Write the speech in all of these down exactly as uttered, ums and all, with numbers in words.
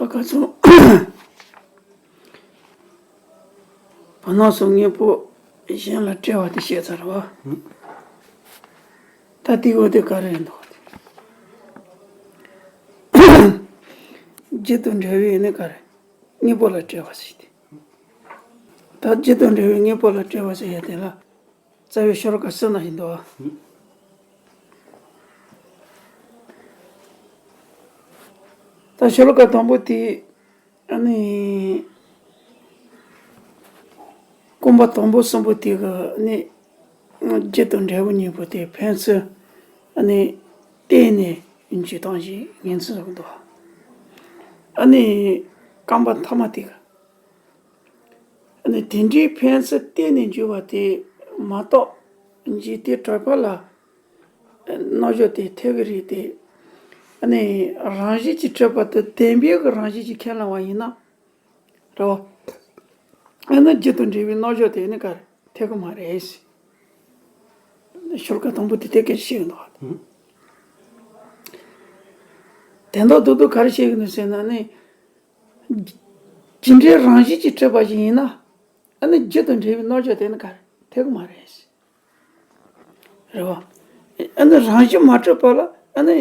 ད་ག་ཚོད། བར་སྣང་གསུམ་གཉིས་པོ་གཞན་ལ་སྤྲད་པ་དེ་བཤད་ཚར་བ། ད་དེའི་འོག་དེ་ག་རེ་ཡིན་འདུག་རྒྱུ་དང་འབྲས་བུའི་ནི་ག་རེ། གཉིས་པོ་ལ་སྤྲད་པ་ཟེར་ཏེ། ད་རྒྱུ་དང་འབྲས་བུའི་གཉིས་པོ་ལ་སྤྲད་པ་ཟེར་ཡ་དེ་ལ། རྩ་བའི་ཤོ་ལོ་ཀ་གསུམ་ན་ཡིན་འདུག་ད་ཤོ་ལོ་ཀ་དང་པོ་དེ། ཨ་ནི། རྐང་པ་དང་པོ་གསུམ་པོ་དེ་གི་ནི། རྒྱུ་དང་འབྲས་བུ་གཉིས་པོ་དེ་ཕན་ཚུན། ཨ་ནི། བརྟེན་ནས་འཇུག་སྟངས་ཤིག་ངོས་འཛིན་བཟོ་གི་འདུག་ཨ་ནི། རྐང་པ་མཐའ་མ་དེ་གི། ཨ་ནི་དེ་འདྲའི་ཕན་ཚུན་བརྟེན་ནས་འཇུག་པ་དེ་མ་གཏོགས། འཇུག་དེ་གྲུབ་པ་ལ། རྣམ་གཞག་དེ་ཐེག་གི་རེད་དེ། ཨ་ནི་རང་བཞིན་གྱིས་གྲུབ་པ་དང་བདེན་པའི་གི་རང་བཞིན་གྱིས་ཁས་བླངས་པ་ཡིན་ན། རེད་བ། ཨ་ནི་རྒྱུ་དང་འབྲས་བུའི་རྣམ་གཞག་དེ་ནི་ག་རེ་ཐེག་གི་མ་རེད། ཤོ་ལོ་ཀ་དང་པོ་དེ་དེ་སྐད་ཆ་བཤད་འདུག་དོན་དག་རྡོག་རྡོག་ག་རེ་བཤད་གི་འདུག་ཟེར་ན་ནི། ཇི་འདྲའི་རང་བཞིན་གྱིས་གྲུབ་པ་ཞིག་ཡིན་ན། ཨ་ནི་རྒྱུ་དང་འབྲས་བུའི་རྣམ་གཞག་དེ་ནི་ག་རེ་ཐེག་གི་མ་རེད། རེད་བ། ཨ་ནི་རང་བཞིན་མ་གྲུབ་པ་ལ་ཨ་ནི་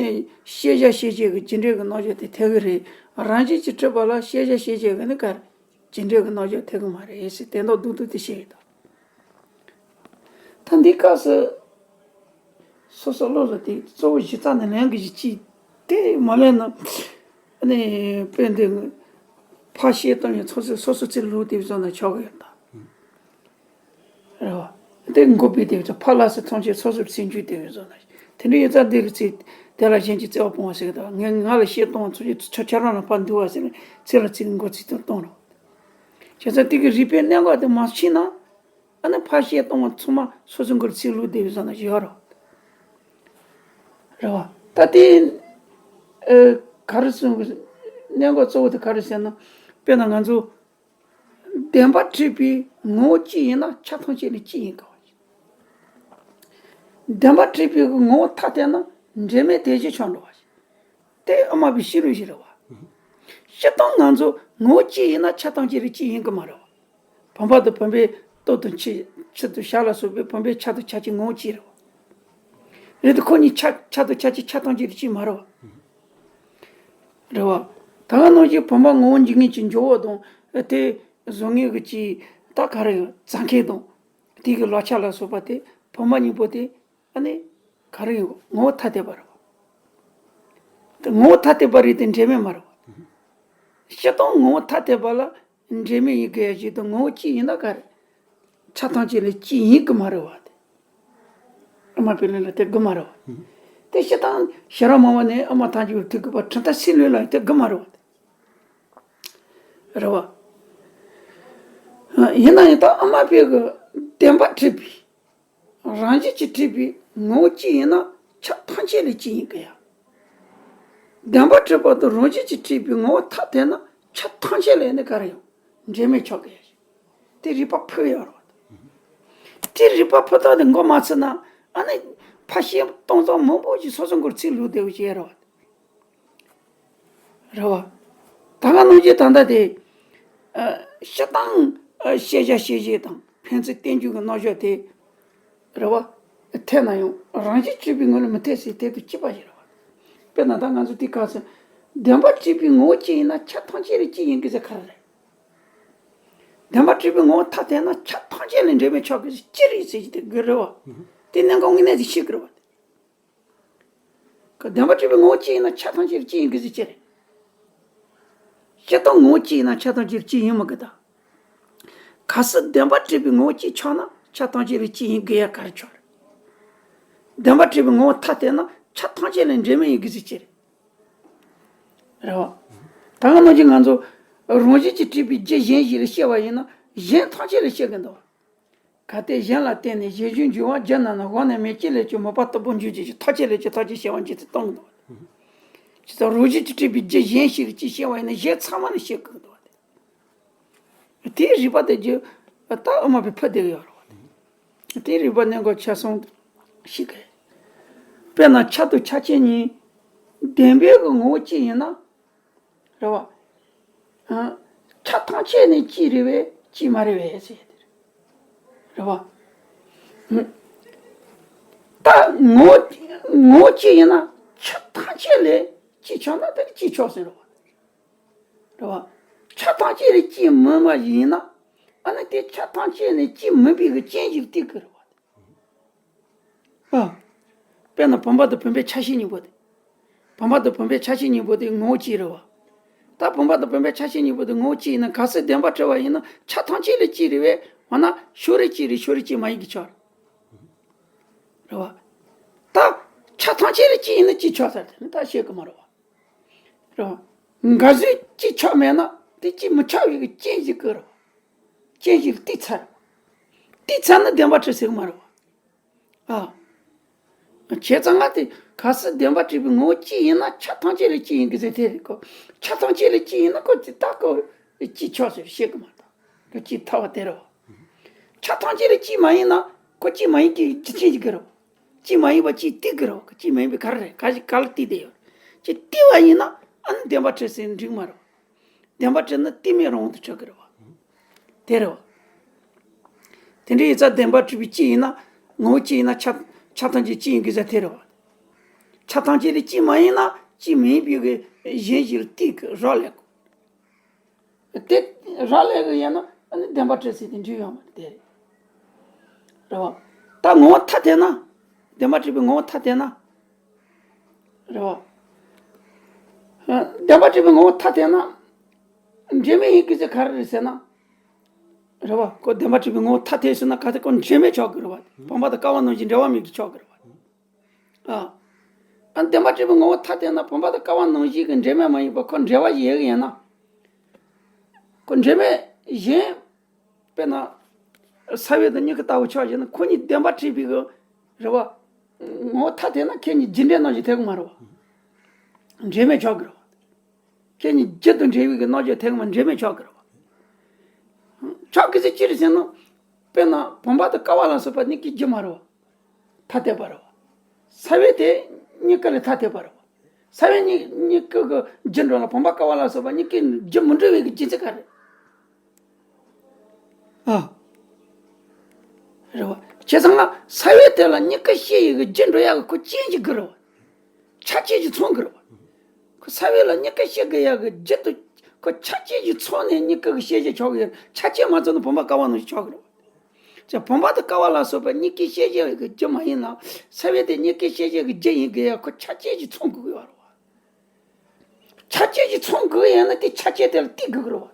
ཤེས་བྱ་ཤེས་བྱེད་ཀྱི་ཇི་འདྲའི་གི་རྣམ་གཞག་དེ་ཐེག་གི་རེད། རང་བཞིན་གྱིས་གྲུབ་པ་ལ་ཤེས་བྱ་ཤེས་བྱེད་ཀྱི་ནི་ག་རེ་ཇི་འདྲའི་གི་རྣམ་གཞག་ཐེག་གི་མ་རེད་ཟེར་དོན་དག་རྡོག་རྡོག་དེ་བཤད་ཡོད་ད། ད་འདི་སྐབས་སུ། སོ་སོ་བློ་ལ་དེ་གཙོ་བོ་གཞི་རྩ་ནས་ལེན་གི་གཅིག་དེ་མ་ལེན་ན། ཨ་ནི་དཔེ་འདི། ཕར་བཤད་སྟངས་ཡང་ཚོད་ཚོད་སོ་སོ་རྩིས་ལོག་དེ་བཟོ་ན་ཆོག་གི་ཡོད་ད། རེད་བ། དེ་མགོ་པའི་དེ་བཟོ་ཕར་ལ་སི་ཐང་ཆད་སོ་སོ་རྩིས་འཇུག་དེ་བཟོ་ན། དེ་འདྲ་ཡོད་ཙང་འདི་གི་ཚིག་དེ་ལ་གཞན་གྱིས་བརྩེ་བ་སྤོང་བ་ཟེར་གི་ད་ངས་ང་ལ་བཤད་སྟངས་ཚོད་ཀྱི་ཁྱོད་ཁྱོད་རང་ལ་ཕར་འདུལ་བ་ཟེར་ནས་ཚིག་ལ་ཚིག་མགོ་ཚིག་ཏུ་གཏོང་རོགས། བྱས་ཙང་དེ་གི་རིགས་པའི་གནད་འགག་དེ་མ་ཤེས་ན། ཨ་ནི་ཕར་བཤད་གཏོང་བ་ཚང་མ་སོ་སོ་མགོར་ཚིག་ལོག་བསྡད་པའི་བཟོ་ན་ཞིག་ཡོད་རེད། རེད་བ། ད་དེ། ཨ། ག་རེ་གསུང་གི། གནད་འགག་གཙོ་བོ་དེ་ག་རེ་ཟེར་ན། དཔེར་ན་ང་ཚོ། བདེན་པར་གྲུབ་པའི་ངོ་བོ་གཅིག་ཡིན་ན་ཆ་ཐམས་ཅད་ལས་གཅིག་ཡིན་དགོས་པ་ཞིག་བདེན་པར་གྲུབ་པའི་ངོ་བོ་ཐ་དད་ན་འབྲེལ་མེད་དེ་བཞིན་ཆགས་འགྲོ་བ་ཞིག་དེ་དབུ་མ་པའི་ཕྱི་རོལ་ཞིག་རེད་བ། སྤྱིར་བཏང་ང་ཚོ་ངོ་བོ་གཅིག་ཡིན་ན་ཆ་ཐམས་ཅད་ལས་གཅིག་ཡིན་གི་མ་རེད་བ། བུམ་པ་དང་བུམ་པའི་སྟོབས་དང་ཆུ། ཆུ་དང་ཤར་ལ་སོགས་པའི་བུམ་པའི་ཆ་དང་ཆ་ཅན་ངོ་བོ་གཅིག་རེད་བ། རེད་དེ་ཁོ་གཉིས་ཆ་ཆ་དང་ཆ་ཅན་ཆ་ཐམས་ཅད་ལས་གཅིག་མ་རེད་བ། རེད་བ། ད་ག་ནང་བཞིན་བུམ་པ་ངོ་བོ་འཇིག་ངེས་ཀྱི་འཇོག་པོ་དང་དེ་བཟོ་ངེས་ཀྱི་ཅིག་ད་ག་རེ་ཡོད་རྩ་མཁན་དང་དེ་གི་ལག་ཆ་ལ་སོགས་པ་དེ་བུམ་པ་གཉིས་པོ་དེ། ཨ་ནི། ག་རེ་ཡིན། ངོ་བོ་ཐ་དད་པ་རེད་བ། དེ་ངོ་བོ་ཐ་དད་པ་རེད་དེ་འབྲེལ་མེད་མ་རེད་བ། སྤྱིར་བཏང་ངོ་བོ་ཐ་དད་པ་ལ་འབྲེལ་མེད་ཡིན་དགོས་ཡ་ཞིག་དང་ངོ་བོ་གཅིག་ཡིན་ན་ག་རེ། ཆ་ཐམས་ཅད་ལས་གཅིག་ཡིན་གི་མ་རེད་བ་དེ། ཨ་མ་པའི་ལུགས་ལ་དེ་གི་མ་རེད་བ། དེ་སྤྱིར་བཏང་ཤེས་རབ་སྨྲ་བ་ནས་ཨ་མ་ཐམས་ཅད་ཐུག་གི་བ་གྲུབ་མཐའ་སྲིད་ལུགས་ལ་དེ་གི་མ་རེད་བ་དེ། རེད་བ། ཡིན་ན་ཡང་ད་ཨ་མ་པའི་གི་བདེན་པར་གྲུབ་པའི། རང་བཞིན་གྱིས་གྲུབ་པའི་ངོ་བོ་གཅིག་ཡིན་ན་ཆ་ཐམས་ཅད་ལས་གཅིག་ཡིན་གི་ཡ། བདེན་པར་གྲུབ་པ་དང་རང་བཞིན་གྱིས་གྲུབ་པའི་ངོ་བོ་ཐ་དད་ན་ཆ་ཐམས་ཅད་ལས་ནི་ག་རེ་ཡང་འབྲེལ་མེད་ཆགས་གི་ཡ། དེ་རིགས་པ་ཕུད་ཡོད་རེད། དེ་རིགས་པ་ཕུད་སྟངས་དེ་མགོ་མ་ཚོས་ན་ཨ་ནི་ཕར་བཤད་སྟངས་ཙམ་མང་པོ་ཞིག་སོ་སོ་མགོར་ཚིག་ལོག་བསྡད་པ་ཞིག་རེད་བ། རེད་བ། ད་ག་ནང་བཞིན་ད་ལྟ་དེ། ཨ། སྤྱིར་བཏང་། ཨ། ཤེས་བྱ་ཤེས་བྱེད་དང་ཕན་ཚུན་བསྟན་བཅོས་ཀྱི་རྣམ་གཞག་དེ། རེད་བ། འཐད་ན་ཡང་རང་བཞིན་གྲུབ་པའི་ངོ་ལ་མི་འཐད་ཟེར་དེ་དང་གཅིག་པ་ཞིག་རེད་བ། དཔེར་ན་ད་ང་ཚོ་དེ་ག་ཚོད། བདེན་པར་གྲུབ་པའི་ངོ་བོ་གཅིག་ཡིན་ན་ཆ་ཐམས་ཅད་ལས་གཅིག་ཡིན་དགོས་ཟེར་ག་རེ་རེད། བདེན་པར་གྲུབ་པའི་ངོ་བོ་ཐ་དད་ན་ཆ་ཐམས་ཅད་ལས་འབྲེལ་མེད་ཆགས་དགོས་ཟེར་གཅིག་རེད་ཟེར་གྱི་དེ་དགོས་རེད་བ། དེ་གནད་འགག་དངོས་གནས་དེ་ཤེས་དགོས་རེད་བ། བདེན་པར་གྲུབ་པའི་ངོ་བོ་གཅིག་ཡིན་ན་ཆ་ཐམས་ཅད་གཅིག་ཡིན་དགོས་ཟེར་གྱི་རེད། སྤྱིར་བཏང་ངོ་བོ་གཅིག་ཡིན་ན་ཆ་ཐམས་ཅད་གཅིག་ཡིན་མི་དགོས་ད། གལ་སྲིད་བདེན་པར་གྲུབ་པའི་ངོ་བོ་གཅིག་ཆགས་ན་ཆ་ཐམས་ཅད་ལས་གཅིག་ཡིན་དགོས་ཡ་ག་རེ་ཆོག་རེད། བདེན་པར་གྲུབ་པའི་ངོ་བོ་ཐ་དད་ན་ཆ་ཐམས་ཅད་ལས་འབྲེལ་མེད་ཡིན་དགོས་ཟེར་གྱི་རེད། རེད་བ། ད་ག་ནང་བཞིན་ང་ཚོ་རང་བཞིན་གྱིས་གྲུབ་པའི་རྒྱུ་གཞན་ཞིག་ལ་སྐྱེ་བ་ཡིན་ན་གཞན་ཐམས་ཅད་ལ་སྐྱེ་གི་འདུག་གལ་ཏེ་གཞན་ལ་བརྟེན་ནས་གཞན་གཞན་འབྱུང་བ་རྒྱུ་རྣམས་ན་གཞོམ་ནས་མེད་ཅེས་ལས་ཀྱང་མོས་པ་ལྟ་བུར་འགྱུར་གྱི་ཕྱིར་ཐམས་ཅད་ལས་ཀྱང་ཐམས་ཅད་སྐྱེ་བ་འཇིག་ཚུལ་སྟོན་གྱི་འདུག་བྱས་ཙང་རང་བཞིན་གྱིས་གྲུབ་པའི་རྒྱུ་གཞན་ཞིག་ལ་སྐྱེ་བ་ཡིན་ན་གཞན་ཚང་མ་ལ་སྐྱེ་གི་འདུག་དེའི་རིགས་པ་དེ་རྒྱུ་ད་དབུ་མ་པའི་ཕུ་དེ་ཡོད་རེད་བ། དེའི་རིགས་པ་གནད་འགག་ཆ་ཚང་ཞིག་གི། དཔེར་ན་ཆ་དང་ཆ་ཅན་གཉིས་བདེན་པའི་གི་ངོ་བོ་གཅིག་ཡིན་ན། རེད་བ། ཆ་ཐམས་ཅད་ནི་གཅིག་རེད་པས་གཅིག་མ་རེད་པས་ཟེར་ཡ་དེ་རེད། རེད་པ། ད་ངོ་བོ་ངོ་བོ་གཅིག་ཡིན་ན་ཆ་ཐམས་ཅད་ལས་གཅིག་ཆགས་ན་དེ་ནི་གཅིག་ཆགས་ཟེར་རེད་པ། རེད་པ། ཆ་ཐམས་ཅད་ལས་གཅིག་མིན་པ་ཡིན་ན་ཨ་ནི་དེ་ཆ་ཐམས་ཅད་ནས་གཅིག་མིན་པའི་གི་རྐྱེན་ཞིག་སྟེར་གི་རེད་པ། ཨ། དཔེར་ན་བུམ་པ་དང་བུམ་པའི་ཆ་ཤས་གཉིས་པོ་དེ། བུམ་པ་དང་བུམ་པའི་ཆ་ཤས་གཉིས་པོ་དེ་ངོ་བོ་གཅིག་རེད་པ། ད་བུམ་པ་དང་བུམ་པའི་ཆ་ཤས་གཉིས་པོ་དེ་ངོ་བོ་གཅིག་ཡིན་ན་གལ་སྲིད་བདེན་པར་གྲུབ་པ་ཡིན་ན་ཆ་ཐམས་ཅད་ལས་གཅིག་རེད་པས་འོ་ན་ཕྱོགས་རིས་གཅིག་རེད་ཕྱོགས་རིས་གཅིག་མ་ཡིན་གྱི་ཆ་རེད། རེད་པ། ད་ཆ་ཐམས་ཅད་ལས་གཅིག་ཡིན་ན་གཅིག་ཆགས་ཚར་དེ་ནི་ད་བཤད་གི་མ་རེད་པ། རེད་པ། གལ་སྲིད་གཅིག་ཆགས་མེད་ན་དེ་གཅིག་མི་ཆགས་པའི་གི་རྐྱེན་ཞིག་དགོས་རེད་པ། རྐྱེན་ཞིག་སྟེར་ཚར། སྟེར་ཚར་ན་བདེན་པར་གྲུབ་ཟེར་གི་མ་རེད་པ། ཨ། བྱས་ཙང་ང་དེ་གལ་སྲིད་བདེན་པར་གྲུབ་པའི་ངོ་བོ་གཅིག་ཡིན་ན་ཆ་ཐམས་ཅད་ལས་གཅིག་ཡིན་གྱི་ཟེར་དེ་རེད་ཀོ། ཆ་ཐམས་ཅད་ལས་གཅིག་ཡིན་ན་ཁོ་ཅི་ལྟ་ཀོ་གཅིག་ཆགས་ཟེར་བཤད་གི་མ་གཏོགས་ཁོ་གཅིག་ཐལ་བ་དེ་རེད་པ། ཆ་ཐམས་ཅད་ལས་གཅིག་མ་ཡིན་ན་ཁོ་གཅིག་མ་ཡིན་གྱི་རྒྱུ་རྐྱེན་ཞིག་དགོས་རེད་པ། གཅིག་མ་ཡིན་པ་གཅིག་སྟེར་གི་རེད་པ། གཅིག་མ་ཡིན་པའི་ག་རེ་རེད། ག་ཞིག་ག་ལ་སྟེར་བསྡད་ཡོད། གཅིག་སྟེར་བ་ཡིན་ན་ཨ་ནི་བདེན་པར་གྲུབ་ཟེར་འགྲིག་མ་རེད་པ། བདེན་པར་གྲུབ་ན་སྟེར་མེད་རང་དབང་དུ་གྲུབ་ཀྱི་རེད་པ། དེ་རེད་པ། དེ་འདྲ་ཡིན་ཙང་བདེན་པར་གྲུབ་པའི་གཅིག་ཡིན་ན་ངོ་བོ་གཅིག་ཡིན་ན་ཆ་ཆ་ཐམས་ཅད་གཅིག་ཡིན་དགོས་ཟེར་དེ་རེད་པ། ཆ་ཐམས་ཅད་ལས་གཅིག་མ་ཡིན་ན་གཅིག་མིན་པའི་གི་གཞན་ཞིག་ལ་སྟེར་གི་རག་ལས་དགོས། དེ་རག་ལས་གི་ཡིན་ན་ཨ་ནི་བདེན་པར་གྲུབ་ཟེར་དེ་འགྲིག་ཡོད་མ་རེད་དེ་རེད། རེད་པ། ད་ངོ་བོ་ཐ་དད་ན། བདེན་པར་གྲུབ་པའི་ངོ་བོ་ཐ་དད་ན། རེད་པ། ཨ། བདེན་པར་གྲུབ་པའི་ངོ་བོ་ཐ་དད་ན། འབྲེལ་མེད་ཡིན་དགོས་ཟེར་ག་རེ་རེད་ཟེར་ན། རེད་པ། ཁོ་བདེན་པར་གྲུབ་པའི་ངོ་བོ་ཐ་དད་ཟེར་ན་གལ་ཏེ་ཁོ་འབྲེལ་མེད་ཆགས་དགོས་རེད་པ། བུམ་པ་དང་ཀ་བ་ནང་བཞིན་འབྲེལ་བ་མེད་ཀྱི་ཆགས་དགོས་རེད་པ། ཨ། ཨ། བདེན་པར་གྲུབ་པའི་ངོ་བོ་ཐ་དད་ན་བུམ་པ་དང་ཀ་བ་ནང་བཞིན་གྱི་འབྲེལ་མེད་མ་ཡིན་པ་ཁོ་འབྲེལ་བ་ཞིག་ཡོད་ཀྱི་ཡིན་ན། ཁོ་འབྲེལ་མེད་གཞན། དཔེར་ན། ས་བོན་དང་མྱུ་གུ་ལྟ་བུ་ཆགས་བྱས་ན་ཁོ་གཉིས་བདེན་པར་གྲུབ་པའི་གི། རེད་པ། ངོ་བོ་ཐ་དད་ན་ཁྱེད་གཉིས་རྒྱུ་འབྲས་རྣམ་གཞག་ཐེབས་གི་མ་རེད་པ། འབྲེལ་མེད་ཆགས་གི་རེད་པ། ཁྱེད་གཉིས་རྒྱུ་དང་འབྲེལ་བའི་གི་རྣམ་གཞག་ཐེབས་གི་མ་འབྲེལ་མེད་ཆགས་གི་རེད་པ། ཆགས་གི་ཟེར་ཅི་རེད་ཟེར་ན། དཔེར་ན་བུམ་པ་དང་ཀ་བ་ལ་སོགས་པ་གཉིས་ཀའི་རྒྱུ་མ་རེད་པ། ཐ་དད་པ་རེད་པ། ས་བོན་དེ་མྱུ་གུ་ལས་ཐ་དད་པ་རེད་པ། ས་བོན་གཉིས་མྱུ་གུ་གི་རྒྱུ་འགྲོ་ལ་བུམ་པ་ཀ་བ་ལ་སོགས་པ་མྱུ་གུའི་རྒྱུ་མི་འགྲོ་བའི་གི་རྒྱུ་མཚན་ག་རེ། ཨ། རེད་པ། བྱས་ཙང་ལ་ས་བོན་དེ་ལ་མྱུ་གུ་སྐྱེ་ཡི་གི་རྒྱུ་འགྲོ་ཡག་གི་ཁོ་རྐྱེན་ཞིག་དགོས་རེད་པ། ཆ་རྐྱེན་ཞིག་ཚང་དགོས་རེད་པ། ཁོ་ས་བོན་ལ་མྱུ་གུ་སྐྱེ་དགོས་ཡག་གི་རྒྱུ་དེ་ཁོ་ཆ་རྐྱེན་ཞིག་ཚང་ནས་མྱུ་གུ་གི་སྐྱེ་རྒྱུ་ཆགས་ཀྱི་ཡོད། ཆ་རྐྱེན་མ་ཚང་ན་བུམ་པ་ཀ་བ་ནང་བཞིན་ཆགས་ཀྱི་རེད་པ། ཅེས་བུམ་པ་དང་ཀ་བ་ལ་སོགས་པ་མྱུ་གུའི་སྐྱེ་རྒྱུ་གི་རྒྱུ་མ་ཡིན་ལ། ས་བོན་དེ་མྱུ་གུའི་སྐྱེ་རྒྱུ་གི་རྒྱུ་ཡིན་དགོས་ཡག་ཁོ་ཆ་རྐྱེན་ཞིག་ཚང་དགོས་ཀྱི་ཡོད་རེད་པ། ཆ་རྐྱེན་ཞིག་ཚང་དགོས་ཡིན་ན་དེ་ཆ་རྐྱེན་དེ་ལ་བརྟེན་དགོས་ཀྱི་རེད་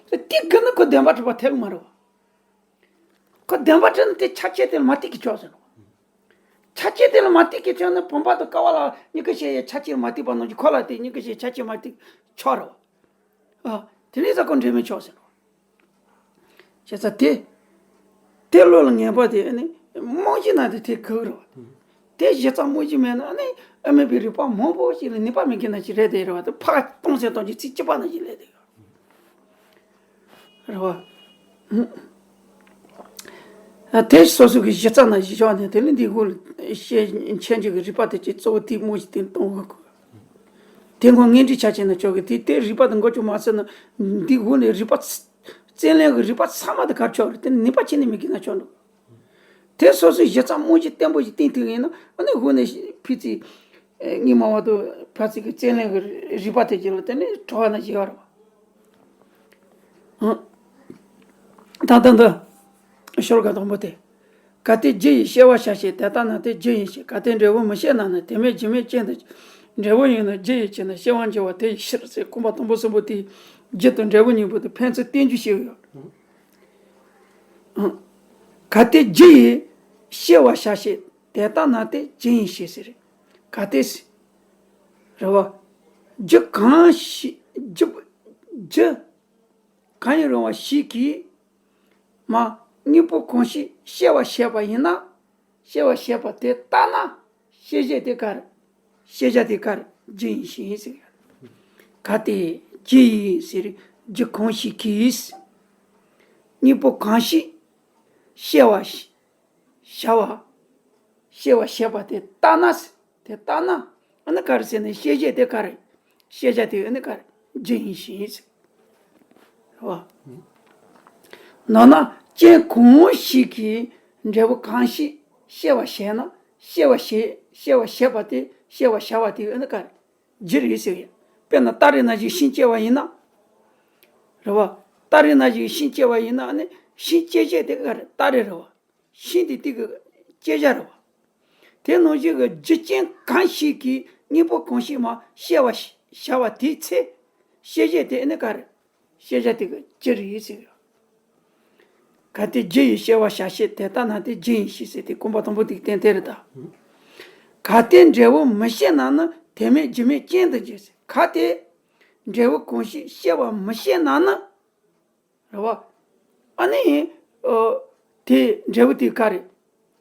པ། བརྟེན་དགོས་ན་ཁོ་བདེན་པར་གྲུབ་པ་ཐེབས་ཀྱི་མ་རེད་པ། ཁོ་བདེན་པར་གྲུབ་ན་དེ་ཆ་རྐྱེན་དེ་ལ་མ་བརྟེན་གྱི་ཆོག་ཟེར་ནོ། ཆ་རྐྱེན་དེ་ལ་མ་བརྟེན་གྱི་ཆོག་ན་བུམ་པ་དང་ཀ་བ་ལ་མྱུ་གུ་སྐྱེ་ཡི་ཆ་རྐྱེན་མ་བརྟེན་པ་ནང་བཞིན་ཁོ་ལ་དེ་མྱུ་གུ་སྐྱེ་ཆ་རྐྱེན་མ་བརྟེན་ཆོག་རེད་པ། ཨ། དེ་ནས་ས་ཁོ་འབྲེལ་མེད་ཆོག་ཟེར་ནོ། བྱས་ཙང་དེ། དེ་བློ་ལ་ངེས་པ་དེ་ཨ་ནི་རྨང་གཞི་ན་དེ་དེ་གོ་གི་རེད་པ། དེ་གཞི་རྩ་རྨང་གཞི་མེད་ན་ཨ་ནི་ཨ་མེས་པའི་རིགས་པ་མང་པོ་ཞིག་ལ་ནུས་པ་མེད་མཁན་ནང་ཞིག་རེད་དེ་རེད་པ། དེ་ཕར་གཏོང་ཟེར་གཏོང་གི་ཚིག་གཅིག་པ་ནང་བཞིན་ལས་དེ་ཡོད་རེད་པ། ཨ། དེ་སོ་སོ་གི་གཞི་རྩ་ནང་བཞིན་བཞག་ནས་དེ་ལས་འདི་གུ་ལ་ཤེས་མཁན་གྱི་རིགས་པ་དེ་གཅིག་གཙོ་བོ་དེ་རྨང་གཞི་དེ་གཏོང་དགོས། དེ་ཁོ་དངོས་འབྲེལ་ཆ་བཞག་ན་ཆོག་གི། དེ་དེ་རིགས་པ་དེ་འགོ་བཙུགས་མ་ཟིན་ན་འདི་གུ་ནས་རིགས་པ་རྩལ་ལེན་གྱི་རིགས་པ་ཚང་མ་དེ་གར་ཆོག་རེད། དེ་ནི་ནུས་པ་ཆེ་ནི་མེད་མཁན་ནང་ཆོག་འགྲོ། དེ་སོ་སོའི་གཞི་རྩ་རྨང་གཞི་བརྟན་པོ་ཞིག་བཏིང་ཐུབ་ཡིན་ན་ཨ་ནི་འོ་ན་ཕལ་ཆེར་སྔོན་མ་བར་དུ་ཕལ་ཆེར་གྱི་རྩལ་ལེན་གྱི་རིགས་པ་དེ་གྱིས་ལ་དེ་ནི་གྲོལ་བ་ན་བཞི་བ་རེད་པ། ད་ལྟ་འདི་ཤོ་ལོ་ཀ་དང་པོ་དེ། གལ་ཏེ་རྒྱུ་ཡིས་སྐྱེ་བ་བྱ་ཞེས། དེ་ལྟ་ན་དེ་རྒྱུ་ཡིན་ཞེས། གལ་ཏེ་འབྲས་བུ་མི་སྐྱེ་ན་ནི། དེ་མེད་རྒྱུ་མེད་ཅན་དུ་འབྲས་བུ་ཡིན་ནོ། རྒྱུ་ཡིས་བྱས་ན་སྐྱེ་བར་འགྱུར་བ་དེ་ཡི་ཕྱིར་ཟེར། རྐང་པ་དང་པོ་གསུམ་པོ་དེ་རྒྱུ་དང་འབྲས་བུ་གཉིས་པོ་དེ་ཕན་ཚུན་བསྟན་རྒྱུ་ཞིག་ཡོད། གལ་ཏེ་རྒྱུ་ཡིས་སྐྱེ་བ་བྱ་ཞེས། དེ་ལྟ་ན་དེ་རྒྱུ་ཡིན་ཞེས་ཟེར། གལ་ཏེ་ཟེར། རེད་པ། རྒྱུ་གང་ཞིག་རྒྱུ་རྒྱུ་གང་ཡིན་རུང་བ་ཞིག་གིས་མ་དངོས་པོ་གང་ཞིག་སྐྱེ་བར་བྱེད་པ་ཡིན་ན། སྐྱེ་བར་བྱེད་པ་དེ་ལྟ་ན་སྐྱེད་བྱེད་དེ་ག་རེ། སྐྱེད་བྱ་དེ་ག་རེ། རྒྱུ་ཡིན་ཞེས་ཟེར། གལ་ཏེ་རྒྱུ་ཡིས་ཟེར། རྒྱུ་གང་ཞིག་གིས་དངོས་པོ་གང་ཞིག་སྐྱེ་བར་བྱ་བ། སྐྱེ་བར་བྱེད་པ་དེ་ལྟ་ན་ཟེར། དེ་ལྟ་ན་ཨ་ནི་ག་རེ་ཟེར་ན་སྐྱེད་བྱེད་དེ་ག་རེ། སྐྱེད་བྱ་དེ་ཨ་ནི་ག་རེ། རྒྱུ་ཡིན་ཞེས་ཟེར། བ། ནོར་ན་རྐྱེན་གང་ཞིག་གིས་འབྲས་བུ་གང་ཞིག་སྐྱེ་བར་བྱེད་ན། སྐྱེ་བར་བྱེད། སྐྱེ་བར་བྱེད་པ་དེ། སྐྱེ་བར་བྱ་བ་དེ་ཨ་ནི་ག་རེ། རྒྱུ་རེད་ཟེར་ཡ། དཔེར་ན་སྟ་རེ་ནང་བཞིན་ཤིང་སྐྱེ་བ་ཡིན་ན། རེད་བ། སྟ་རེ་ནང་བཞིན་ཤིང་སྐྱེ་བ་ཡིན་ན་ཨ་ནི་ཤིང་སྐྱེ་བྱེད་དེ་ག་རེ། སྟ་རེ་རེད་བ། ཤིང་དེ་དེ་གི་སྐྱེ་བྱ་རེད་བ། དེ་ནང་བཞིན་གྱི་རྒྱུ་རྐྱེན་གང་ཞིག་གིས་གཉེན་པོ་གང་ཞིག་མ་སྐྱེ་བར་བྱ་བ་དེའི་ཚེ། སྐྱེ་བྱེད་དེ་ཨ་ནི་ག་རེ། སྐྱེ་བྱ་དེ་གི་རྒྱུ་རེད་ཟེར་གི། གལ་ཏེ་རྒྱུ་ཡིས་སྐྱེ་བར་བྱ་ཕྱིར། དེ་ལྟ་ན་དེ་རྒྱུ་ཡིན་ཞེས་ཟེར་དེ་རྐང་པ་དང་པོ་དེ་གི་རྟེན་དེ་རེད་ད། གལ་ཏེ་འབྲས་བུ་མི་སྐྱེ་ན་ནི། དེ་མེད་རྒྱུ་མེད་རྐྱེན་དུ་འགྱུར་ཟེར། གལ་ཏེ་འབྲས་བུ་གང་ཞིག་སྐྱེ་བར་མི་བྱེད་ན་ནི། རེད་བ། ཨ་ནི། ཨོ། དེ་འབྲས་བུ་དེ་ག་རེ།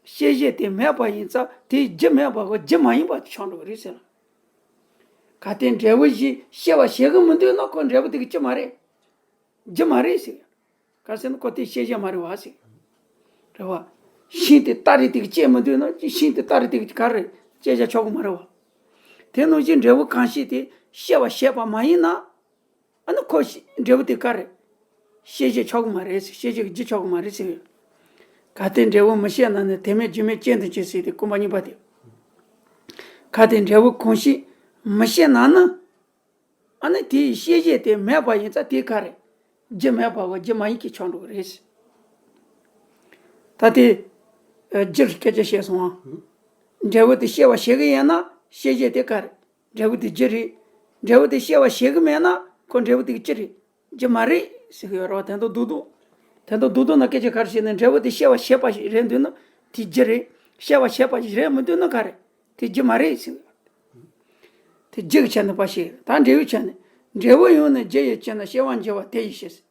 སྐྱེ་བྱེད་དེ་མེད་པ་ཡིན་ཙང་དེའི་རྒྱུ་མེད་པ་གོ་རྒྱུ་མ་ཡིན་པ་ཆགས་འགྲོ་གི་རེད་ཟེར་ལ། གལ་ཏེ་འབྲས་བུ་བཞི་སྐྱེ་བར་བྱེད་གི་མི་འདུག་ན་ཁོ་འབྲས་བུ་དེ་གི་རྒྱུ་མ་རེད། རྒྱུ་མ་རེད་ཟེར། ག་ཟེར་ན་ཁོ་དེ་སྐྱེ་བྱེད་མ་རེད་བ་ཟེར། རེད་བ། ཤིང་དེ་སྟ་རེ་དེ་གི་སྐྱེ་མི་འདུག་ན་ཤིང་དེ་སྟ་རེ་དེ་གི་ག་རེ་སྐྱེ་བྱ་ཆགས་གི་མ་རེད་བ། དེ་ནང་བཞིན་འབྲས་བུ་གང་ཞིག་དེ་སྐྱེ་བར་བྱེད་པ་མ་ཡིན་ན། ཨ་ནི་ཁོ་ཤི་འབྲས་བུ་དེ་ག་རེ། སྐྱེ་བྱེད་ཆགས་གི་མ་རེད་ཟེར། སྐྱེ་བྱེད་ཀྱི་རྒྱུ་ཆགས་གི་མ་རེད་ཟེར། གལ་ཏེ་འབྲས་བུ་མི་སྐྱེ་ན་ནི། དེ་མེད་རྒྱུ་མེད་རྐྱེན་དུ་འགྱུར་ཟེར་དེ་རྐང་པ་གཉིས་པ་དེ། གལ་ཏེ་འབྲས་བུ་གང་ཞིག་མི་སྐྱེ་ན་ནི། ཨ་ནི་དེའི་སྐྱེ་བྱེད་དེ་མེད་པ་ཡིན་ཙང་དེ་ག་རེ། རྒྱུ་མེད་པ་གོ་རྒྱུ་མ་ཡིན་གྱི་ཆགས་འགྲོ་གི་རེད་ཟེར། ད་དེ། ཨ། རྒྱུར་སྐད་ཆ་བཤད་སོང་ཨ། འབྲས་བུ་དེ་སྐྱེ་བར་བྱེད་གི་ཡིན་ན་སྐྱེ་བྱེད་དེ་ག་རེ། འབྲས་བུ་དེ་རྒྱུ་རེད། འབྲས་བུ་དེ་སྐྱེ་བར་བྱེད་གི་མེད་ན་ཁོ་འབྲས་བུ་དེ་གི་རྒྱུ་རེད། རྒྱུ་མ་རེད་ཟེར་གི་ཡོད་རེད་བ། དོན་དག་རྡོག་རྡོག་དོན་དག་རྡོག་རྡོག་ནང་སྐད་ཆ་ག་རེ་བཤད་ནས་འབྲས་བུ་དེ་སྐྱེ་བར་བྱེད་པ་ཞིག་རེད་འདུག་ན་དེ་རྒྱུ་རེད། སྐྱེ་བར་བྱེད་པ་ཞིག་རེད་མི་འདུག་ན་ག་རེ། དེ་རྒྱུ་མ་རེད་ཟེར་གི་ཡོད། དེ་རྒྱུ་གི་ཆ་ནས་པ་ཞིག་རེད། ད་འབྲས་བུའི་ཆ་ནས། འབྲས་བུ་ཡང་ནི་རྒྱུ་ཡི་ཕྱིར་ན་སྐྱེ་བར་འགྱུར་བ་དེ་ཡི་ཕྱིར་ཟེར།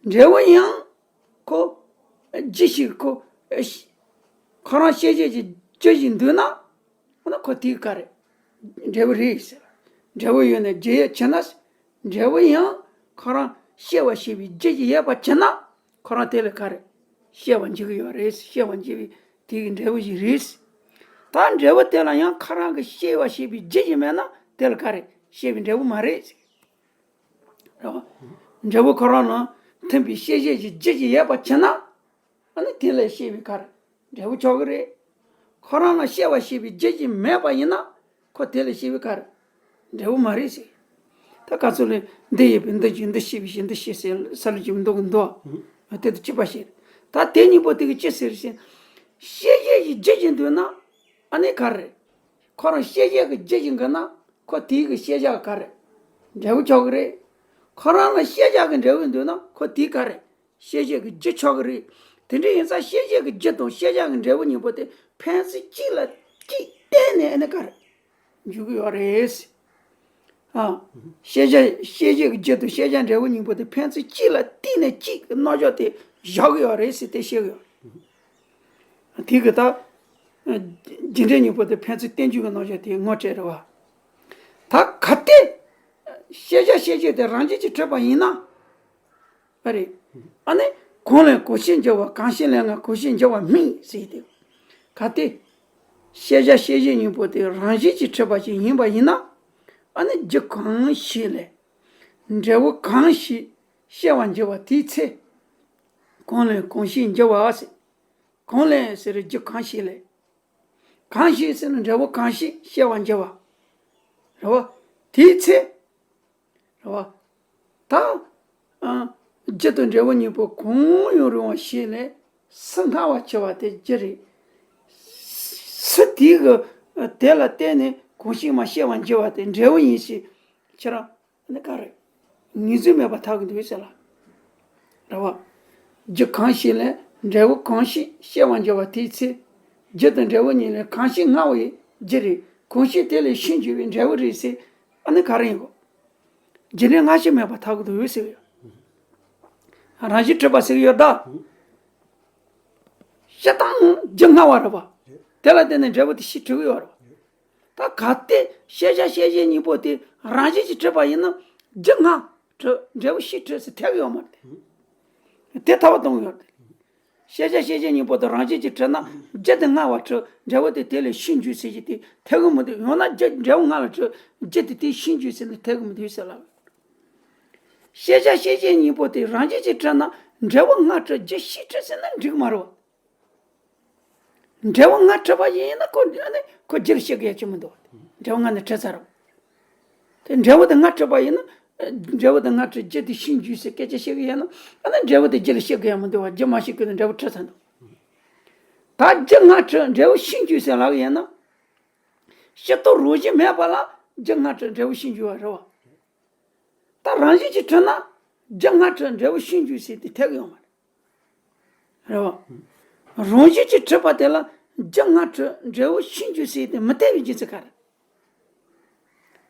འབྲས་བུ་ཡང་ཁོ་རྒྱུ་ཞིག་ཁོ་ཁོ་རང་སྐྱེ་བྱེད་ཀྱི་རྒྱུ་ཞིག་འདུག་ན། འོ་ན་ཁོ་དེའི་ག་རེ། འབྲས་བུ་རེད་ཟེར། འབྲས་བུ་ཡོད་ན་རྒྱུ་ཡོད་ཕྱིར་ན། འབྲས་བུ་ཡང་ཁོ་རང་སྐྱེ་བར་བྱེད་པའི་རྒྱུ་ཞིག་ཡོད་པ་ཕྱིར་ན། ཁོ་རང་དེ་ལ་ག་རེ། སྐྱེ་བར་འགྱུར་གྱི་ཡོད་རེད། སྐྱེ་བར་འགྱུར་བའི་དེ་གི་འབྲས་བུ་ཞིག་རེད། ད་འབྲས་བུ་དེ་ལ་ཡང་ཁོ་རང་གི་སྐྱེ་བར་བྱེད་པའི་རྒྱུ་ཞིག་མེད་ན་དེ་ལ་ག་རེ། སྐྱེ་བའི་འབྲས་བུ་མ་རེད། རེད་བ། འབྲས་བུ་ཁོ་རང་ལ་མཐུན་པའི་སྐྱེ་བྱེད་ཀྱི་རྒྱུ་ཞིག་ཡོད་པ་ཕྱིར་ན། ཨ་ནི་དེ་ལས་སྐྱེ་བའི་ག་རེ། འབྲས་བུ་ཆགས་ཀྱི་རེད། ཁོ་རང་ལ་སྐྱེ་བར་བྱེད་པའི་རྒྱུ་ཞིག་མེད་པ་ཡིན་ན། ཁོ་དེ་ལས་སྐྱེ་བའི་ག་རེ། འབྲས་བུ་མ་རེད་ཟེར། ད་ག་ཚོད་ལས་འདི་ཡོད་པའི་འདི་ཞིག་འདི་སྐྱེ་བའི་ཞིག་འདི་སྐྱེ་ཟེར་ས་ལུ་ཅིག་མི་འདུག་གི་འདུག་ཨ། དེ་དང་གཅིག་པ་ཞིག་རེད། ད་དེ་གཉིས་པོ་དེ་གི་ཅི་ཟེར་ཞིང་། སྐྱེ་བྱེད་ཀྱི་རྒྱུ་ཞིག་འདུག་ན། ཨ་ནི་ག་རེ། ཁོ་རང་སྐྱེ་བྱེད་ཀྱི་རྒྱུ་ཞིག་འདུག་ན། ཁོ་དེའི་གི་སྐྱེ་བྱ་ག་རེ། འབྲས་བུ་ཆགས་ཀྱི་རེད། ཁོ་རང་ལ་སྐྱེ་བྱ་གི་འབྲས་བུ་འདུག་ན་ཁོ་དེའི་ག་རེ། སྐྱེ་བྱེད་ཀྱི་རྒྱུ་ཆགས་ཀྱི་རེད། དེ་འདྲ་ཡིན་ཙང་སྐྱེ་བྱེད་ཀྱི་རྒྱུ་དང་སྐྱེ་བྱ་གི་འབྲས་བུ་གཉིས་པོ་དེ་ཕན་ཚུན་གཅིག་ལ་གཅིག་བརྟེན་ནས་ཨ་ནི་ག་རེ། འཇུག་གི་ཡོད་རེད། ཨ། སྐྱེ་བྱ་སྐྱེ་བྱེད་ཀྱི་རྒྱུ་དང་སྐྱེ་བྱ་འབྲས་བུ་གཉིས་པོ་དེ་ཕན་ཚུན་གཅིག་ལ་བརྟེན་ནས་གཅིག་གི་རྣམ་གཞག་དེ་བཞག་གི་ཡོད་རེད་ཟེར་དེ་བཤད་གི་ཡོད། དེ་གི་ད། རྒྱུ་འབྲས་གཉིས་པོ་དེ་ཕན་ཚུན་བརྟེན་འཇུག་གི་རྣམ་གཞག་དེ་ངོ་སྤྲད་རེད་བ། ད་གལ་ཏེ། སྐྱེ་བྱ་སྐྱེ་བྱེད་དེ་རང་བཞིན་གྱིས་གྲུབ་པ་ཡིན་ན། ཨ་རེད། ཨ་ནི། གང་ལས་གང་ཞིག་འགྱུར་བ་གང་ཞིག་ལས་ན་གང་ཞིག་འགྱུར་བ་མིན་ཟེར་ཏེ། གལ་ཏེ། སྐྱེ་བྱ་སྐྱེ་བྱེད་གཉིས་པོ་དེ་རང་བཞིན་གྱིས་གྲུབ་པ་ཞིག་ཡིན་པ་ཡིན་ན། ཨ་ནི་རྒྱུ་གང་ཞིག་ལས། འབྲས་བུ་གང་ཞིག་སྐྱེ་བར་འགྱུར་བ་དེའི་ཚེ། གང་ལས་གང་ཞིག་འགྱུར་བ་ཟེར། གང་ལས་ཟེར་རྒྱུ་གང་ཞིག་ལས། གང་ཞིག་ཟེར་ན་འབྲས་བུ་གང་ཞིག་སྐྱེ་བར་འགྱུར་བ། རེད་བ། དེའི་ཚེ། རེད་བ། ད། ཨ། རྒྱུ་དང་འབྲས་བུ་གཉིས་པོ་གང་ཡང་རུང་བ་ཞིག་ལས་སུ་སྔ་བ་འཆི་བ་དེ་རྒྱུ་རེད། སུ་དེའི་གི་དེ་ལ་བརྟེན་ནས་གང་ཞིག་མ་སྐྱེ་བར་འགྱུར་བ་དེ་འབྲས་བུ་ཡིན་ཞེས་ཁྱེད་རང་ནི་ག་རེ། ངོས་འཛིན་མེད་པར་ཐལ་གྱི་འདུག་ཟེར་ལ། རེད་བ། རྒྱུ་གང་ཞིག་ལས་འབྲས་བུ་གང་ཞིག་སྐྱེ་བར་འགྱུར་བ་དེའི་ཚེ། རྒྱུ་དང་འབྲས་བུ་གཉིས་ལས་གང་ཞིག་སྔ་བའི་རྒྱུ་རེད། གང་ཞིག་དེ་ལས་ཤུལ་འགྱུར་བའི་འབྲས་བུ་རེད་ཟེར། ཨ་ནི་ག་རེ་ཡིན་གོ། རྒྱུ་འབྲས་སྔ་ཕྱི་མེད་པར་ཐལ་གྱི་འདུག་ཟེར་ཡོད། རང་བཞིན་གྲུབ་པ་ཟེར་གྱི་ཡོད་ད། སྤྱིར་བཏང་རྒྱུ་སྔ་བ་རེད་བ། དེ་ལ་བརྟེན་ནས་འབྲས་བུ་དེ་ཕྱིས་གྲུབ་ཀྱི་ཡོད་རེད་བ། ད་གལ་ཏེ་སྐྱེ་བྱ་སྐྱེ་བྱེད་གཉིས་པོ་དེ་རང་བཞིན་གྱིས་གྲུབ་པ་ཡིན་ན་རྒྱུ་སྔ་གྲུབ་འབྲས་བུ་ཕྱིས་གྲུབ་ཟེར་ཐལ་གྱི་ཡོད་མ་རེད། དེ་ཐལ་བ་གཏོང་གི་ཡོད་རེད། སྐྱེ་བྱ་སྐྱེ་བྱེད་གཉིས་པོ་དེ་རང་བཞིན་གྱིས་གྲུབ་ན་རྒྱུ་དེ་སྔ་བ་གྲུབ་འབྲས་བུ་དེ་དེ་ལས་ཕྱིས་འགྱུར་ཟེར་གྱི་དེ་ཐལ་གྱི་མི་འདུག་ཡང་ན་རྒྱུ་འབྲས་བུ་སྔ་ལ་གྲུབ་རྒྱུ་དེ་དེ་ཕྱིས་འགྱུར་ཟེར་ན་ཐལ་གྱི་མི་འདུག་ཟེར་ལ། ཤེས་བྱ་ཤེས་བྱེད་གཉིས་པོ་དེ་རང་བཞིན་གྱིས་གྲུབ་ན་འབྲས་བུ་སྔ་གྲུབ་རྒྱུ་ཕྱིས་གྲུབ་ཟེར་ན་འགྲིག་མ་རེད་བ། འབྲས་བུ་སྔ་གྲུབ་པ་ཡིན་ན་ཁོ་ཨ་ནི་ཁོ་རྒྱུ་ལ་སྐྱེ་དགོས་ཡ་ཅི་མི་འདུག་འབྲས་བུ་སྔ་ནས་གྲུབ་ཚར་རོ། དེ་འབྲས་བུ་དེ་སྔ་གྲུབ་པ་ཡིན་ན། འབྲས་བུ་དེ་སྔ་གྲུབ་རྒྱུ་དེ་ཕྱིས་འབྱུང་ཟེར་སྐད་ཆ་བཤད་གི་ཡོད་ན། ཨ་ནི་འབྲས་བུ་དེ་རྒྱུ་ལ་སྐྱེ་དགོས་ཡ་མི་འདུག་བ། རྒྱུ་མ་སྐྱེས་གོང་ནས་འབྲས་བུ་གྲུབ་ཚར་འདུག་ད་རྒྱུ་སྔ་གྲུབ་འབྲས་བུ་ཕྱིས་འབྱུང་ཟེར་ལབ་གི་ཡོད་ན། སྤྱིར་བཏང་རང་བཞིན་མེད་པ་ལ་རྒྱུ་སྔ་གྲུབ་འབྲས་བུ་ཕྱིས་འབྱུང་བ་རེད་བ། ད་རང་བཞིན་གྱིས་གྲུབ་ན་རྒྱུ་སྔ་གྲུབ་འབྲས་བུ་ཕྱིས་འབྱུང་ཟེར་དེ་འཐད་གི་ཡོད་མ་རེད། རེད་བ། རང་བཞིན་གྱིས་གྲུབ་པ་དེ་ལ་རྒྱུ་སྔ་གྲུབ་འབྲས་བུ་ཕྱིས་འབྱུང་ཟེར་དེ་མི་འཐད་པའི་རྒྱུ་མཚན་ག་རེ།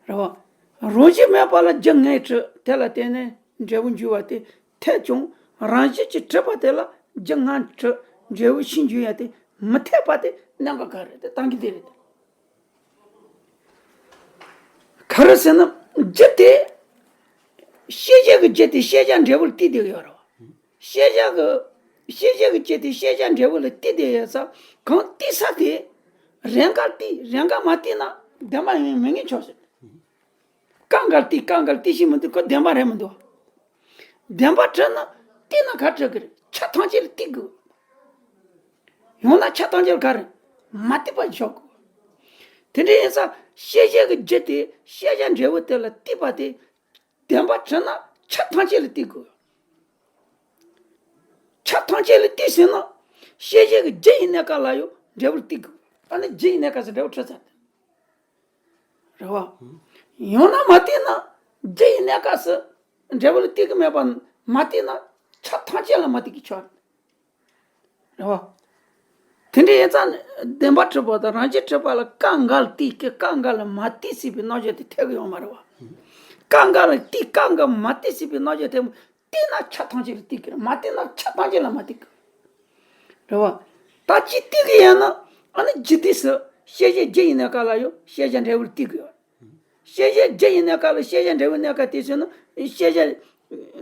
རེད་བ། རང་བཞིན་མེད་པ་ལ་རྒྱུ་སྔ་གྲུབ་དེ་ལ་བརྟེན་ནས་འབྲས་བུ་འབྱུང་བ་དེ་འཐད་ཀྱང་རང་བཞིན་གྱིས་གྲུབ་པ་དེ་ལ་རྒྱུ་སྔ་གྲུབ་འབྲས་བུ་ཕྱིས་འབྱུང་ཡ་དེ་མི་འཐད་པ་དེ་གནད་འགག་ག་རེ་དེ་གཏན་འཁེལ་དེ་རེད། ག་རེ་ཟེར་ན་རྒྱུ་དེ་ཤེས་བྱེད་ཀྱི་རྒྱུ་དེ་ཤེས་བྱ་འབྲས་བུ་ལ་བརྟེན་བསྡད་ཡོད་རེད་བ། ཤེས་བྱ་གི་ཤེས་བྱེད་ཀྱི་རྒྱུ་དེ་ཤེས་བྱ་འབྲས་བུ་ལ་བརྟེན་བསྡད་ཡོད་ཙང་གང་བརྟེན་ས་དེ་རང་ག་བརྟེན་རང་ག་མ་བརྟེན་ན་བདེན་པ་ཡིན་མིན་ངེས་ཆོག་ཟེར། གང་ག་ལ་བརྟེན་གང་ག་ལ་བརྟེན་ཤེས་མི་འདུག་ཁོ་བདེན་པ་རེད་མི་འདུག་བདེན་པ་གྲུབ་ན་བརྟེན་ན་ག་གྲུབ་གི་རེད། ཆ་ཐམས་ཅད་ལ་བརྟེན་དགོས། ཡང་ན་ཆ་ཐམས་ཅད་ལ་ག་རེ་མ་བརྟེན་པ་ཆོག་གོ། དེ་འདྲ་ཡིན་ཙང་ཤེས་བྱེད་ཀྱི་རྒྱུ་དེ་ཤེས་བྱ་འབྲས་བུ་དེ་ལ་བརྟེན་པ་དེ་བདེན་པ་གྲུབ་ན་ཆ་ཐམས་ཅད་ལ་བརྟེན་དགོས། ཆ་ཐམས་ཅད་ལ་བརྟེན་ཟིན་ན་ཤེས་བྱེད་ཀྱི་རྒྱུ་ཡི་གནས་སྐབས་ལ་ཡང་འབྲས་བུ་ལ་བརྟེན་དགོས། ཨ་ནི་རྒྱུ་ཡི་གནས་སྐབས་སུ་འབྲས་བུ་གྲུབ་ཚར་ཏེ། རེད་བ། ཡང་ན་མ་བརྟེན་ན་རྒྱུ་ཡི་གནས་སྐབས་སུ་འབྲས་བུ་ལ་བརྟེན་གི་མེད་པ་མ་བརྟེན་ན་ཆ་ཐམས་ཅད་ལ་མ་བརྟེན་གི་ཆོག་རེད་བ། དེ་འདྲ་ཡིན་ཙང་བདེན་པ་གྲུབ་པ་དང་རང་རྒྱུ་གྲུབ་པ་ལ་སྐབས་འགའ་ལ་བརྟེན་གི་སྐབས་འགའ་ལ་མ་བརྟེན་སྲིད་པའི་རྣམ་གཞག་དེ་འཐད་གི་ཡོད་མ་རེད་བ། སྐབས་འགའ་ལ་བརྟེན་སྐབས་འགའ་མ་བརྟེན་སྲིད་པའི་རྣམ་གཞག་དེ་བརྟེན་ན་ཆ་ཐམས་ཅད་ལ་བརྟེན་གི་རེད། མ་བརྟེན་ན་ཆ་ཐམས་ཅད་ལ་མ་བརྟེན་གི་རེད་བ། ད་ཅི་བརྟེན་གི་ཡོད་ན་ཨ་ནི་རྒྱུ་དེ་སུ་ཤེས་བྱའི་རྒྱུ་ཡི་གནས་སྐབས་ལ་ཡང་ཤེས་བྱ་འབྲས་བུ་ལ་བརྟེན་གི་ཡོད། ཤེས་བྱའི་རྒྱུ་ཡི་གནས་སྐབས་ལ་ཤེས་བྱ་འབྲས་བུའི་གནས་སྐབས་དེ་ཚོ་ནི་ཤེས་བྱ་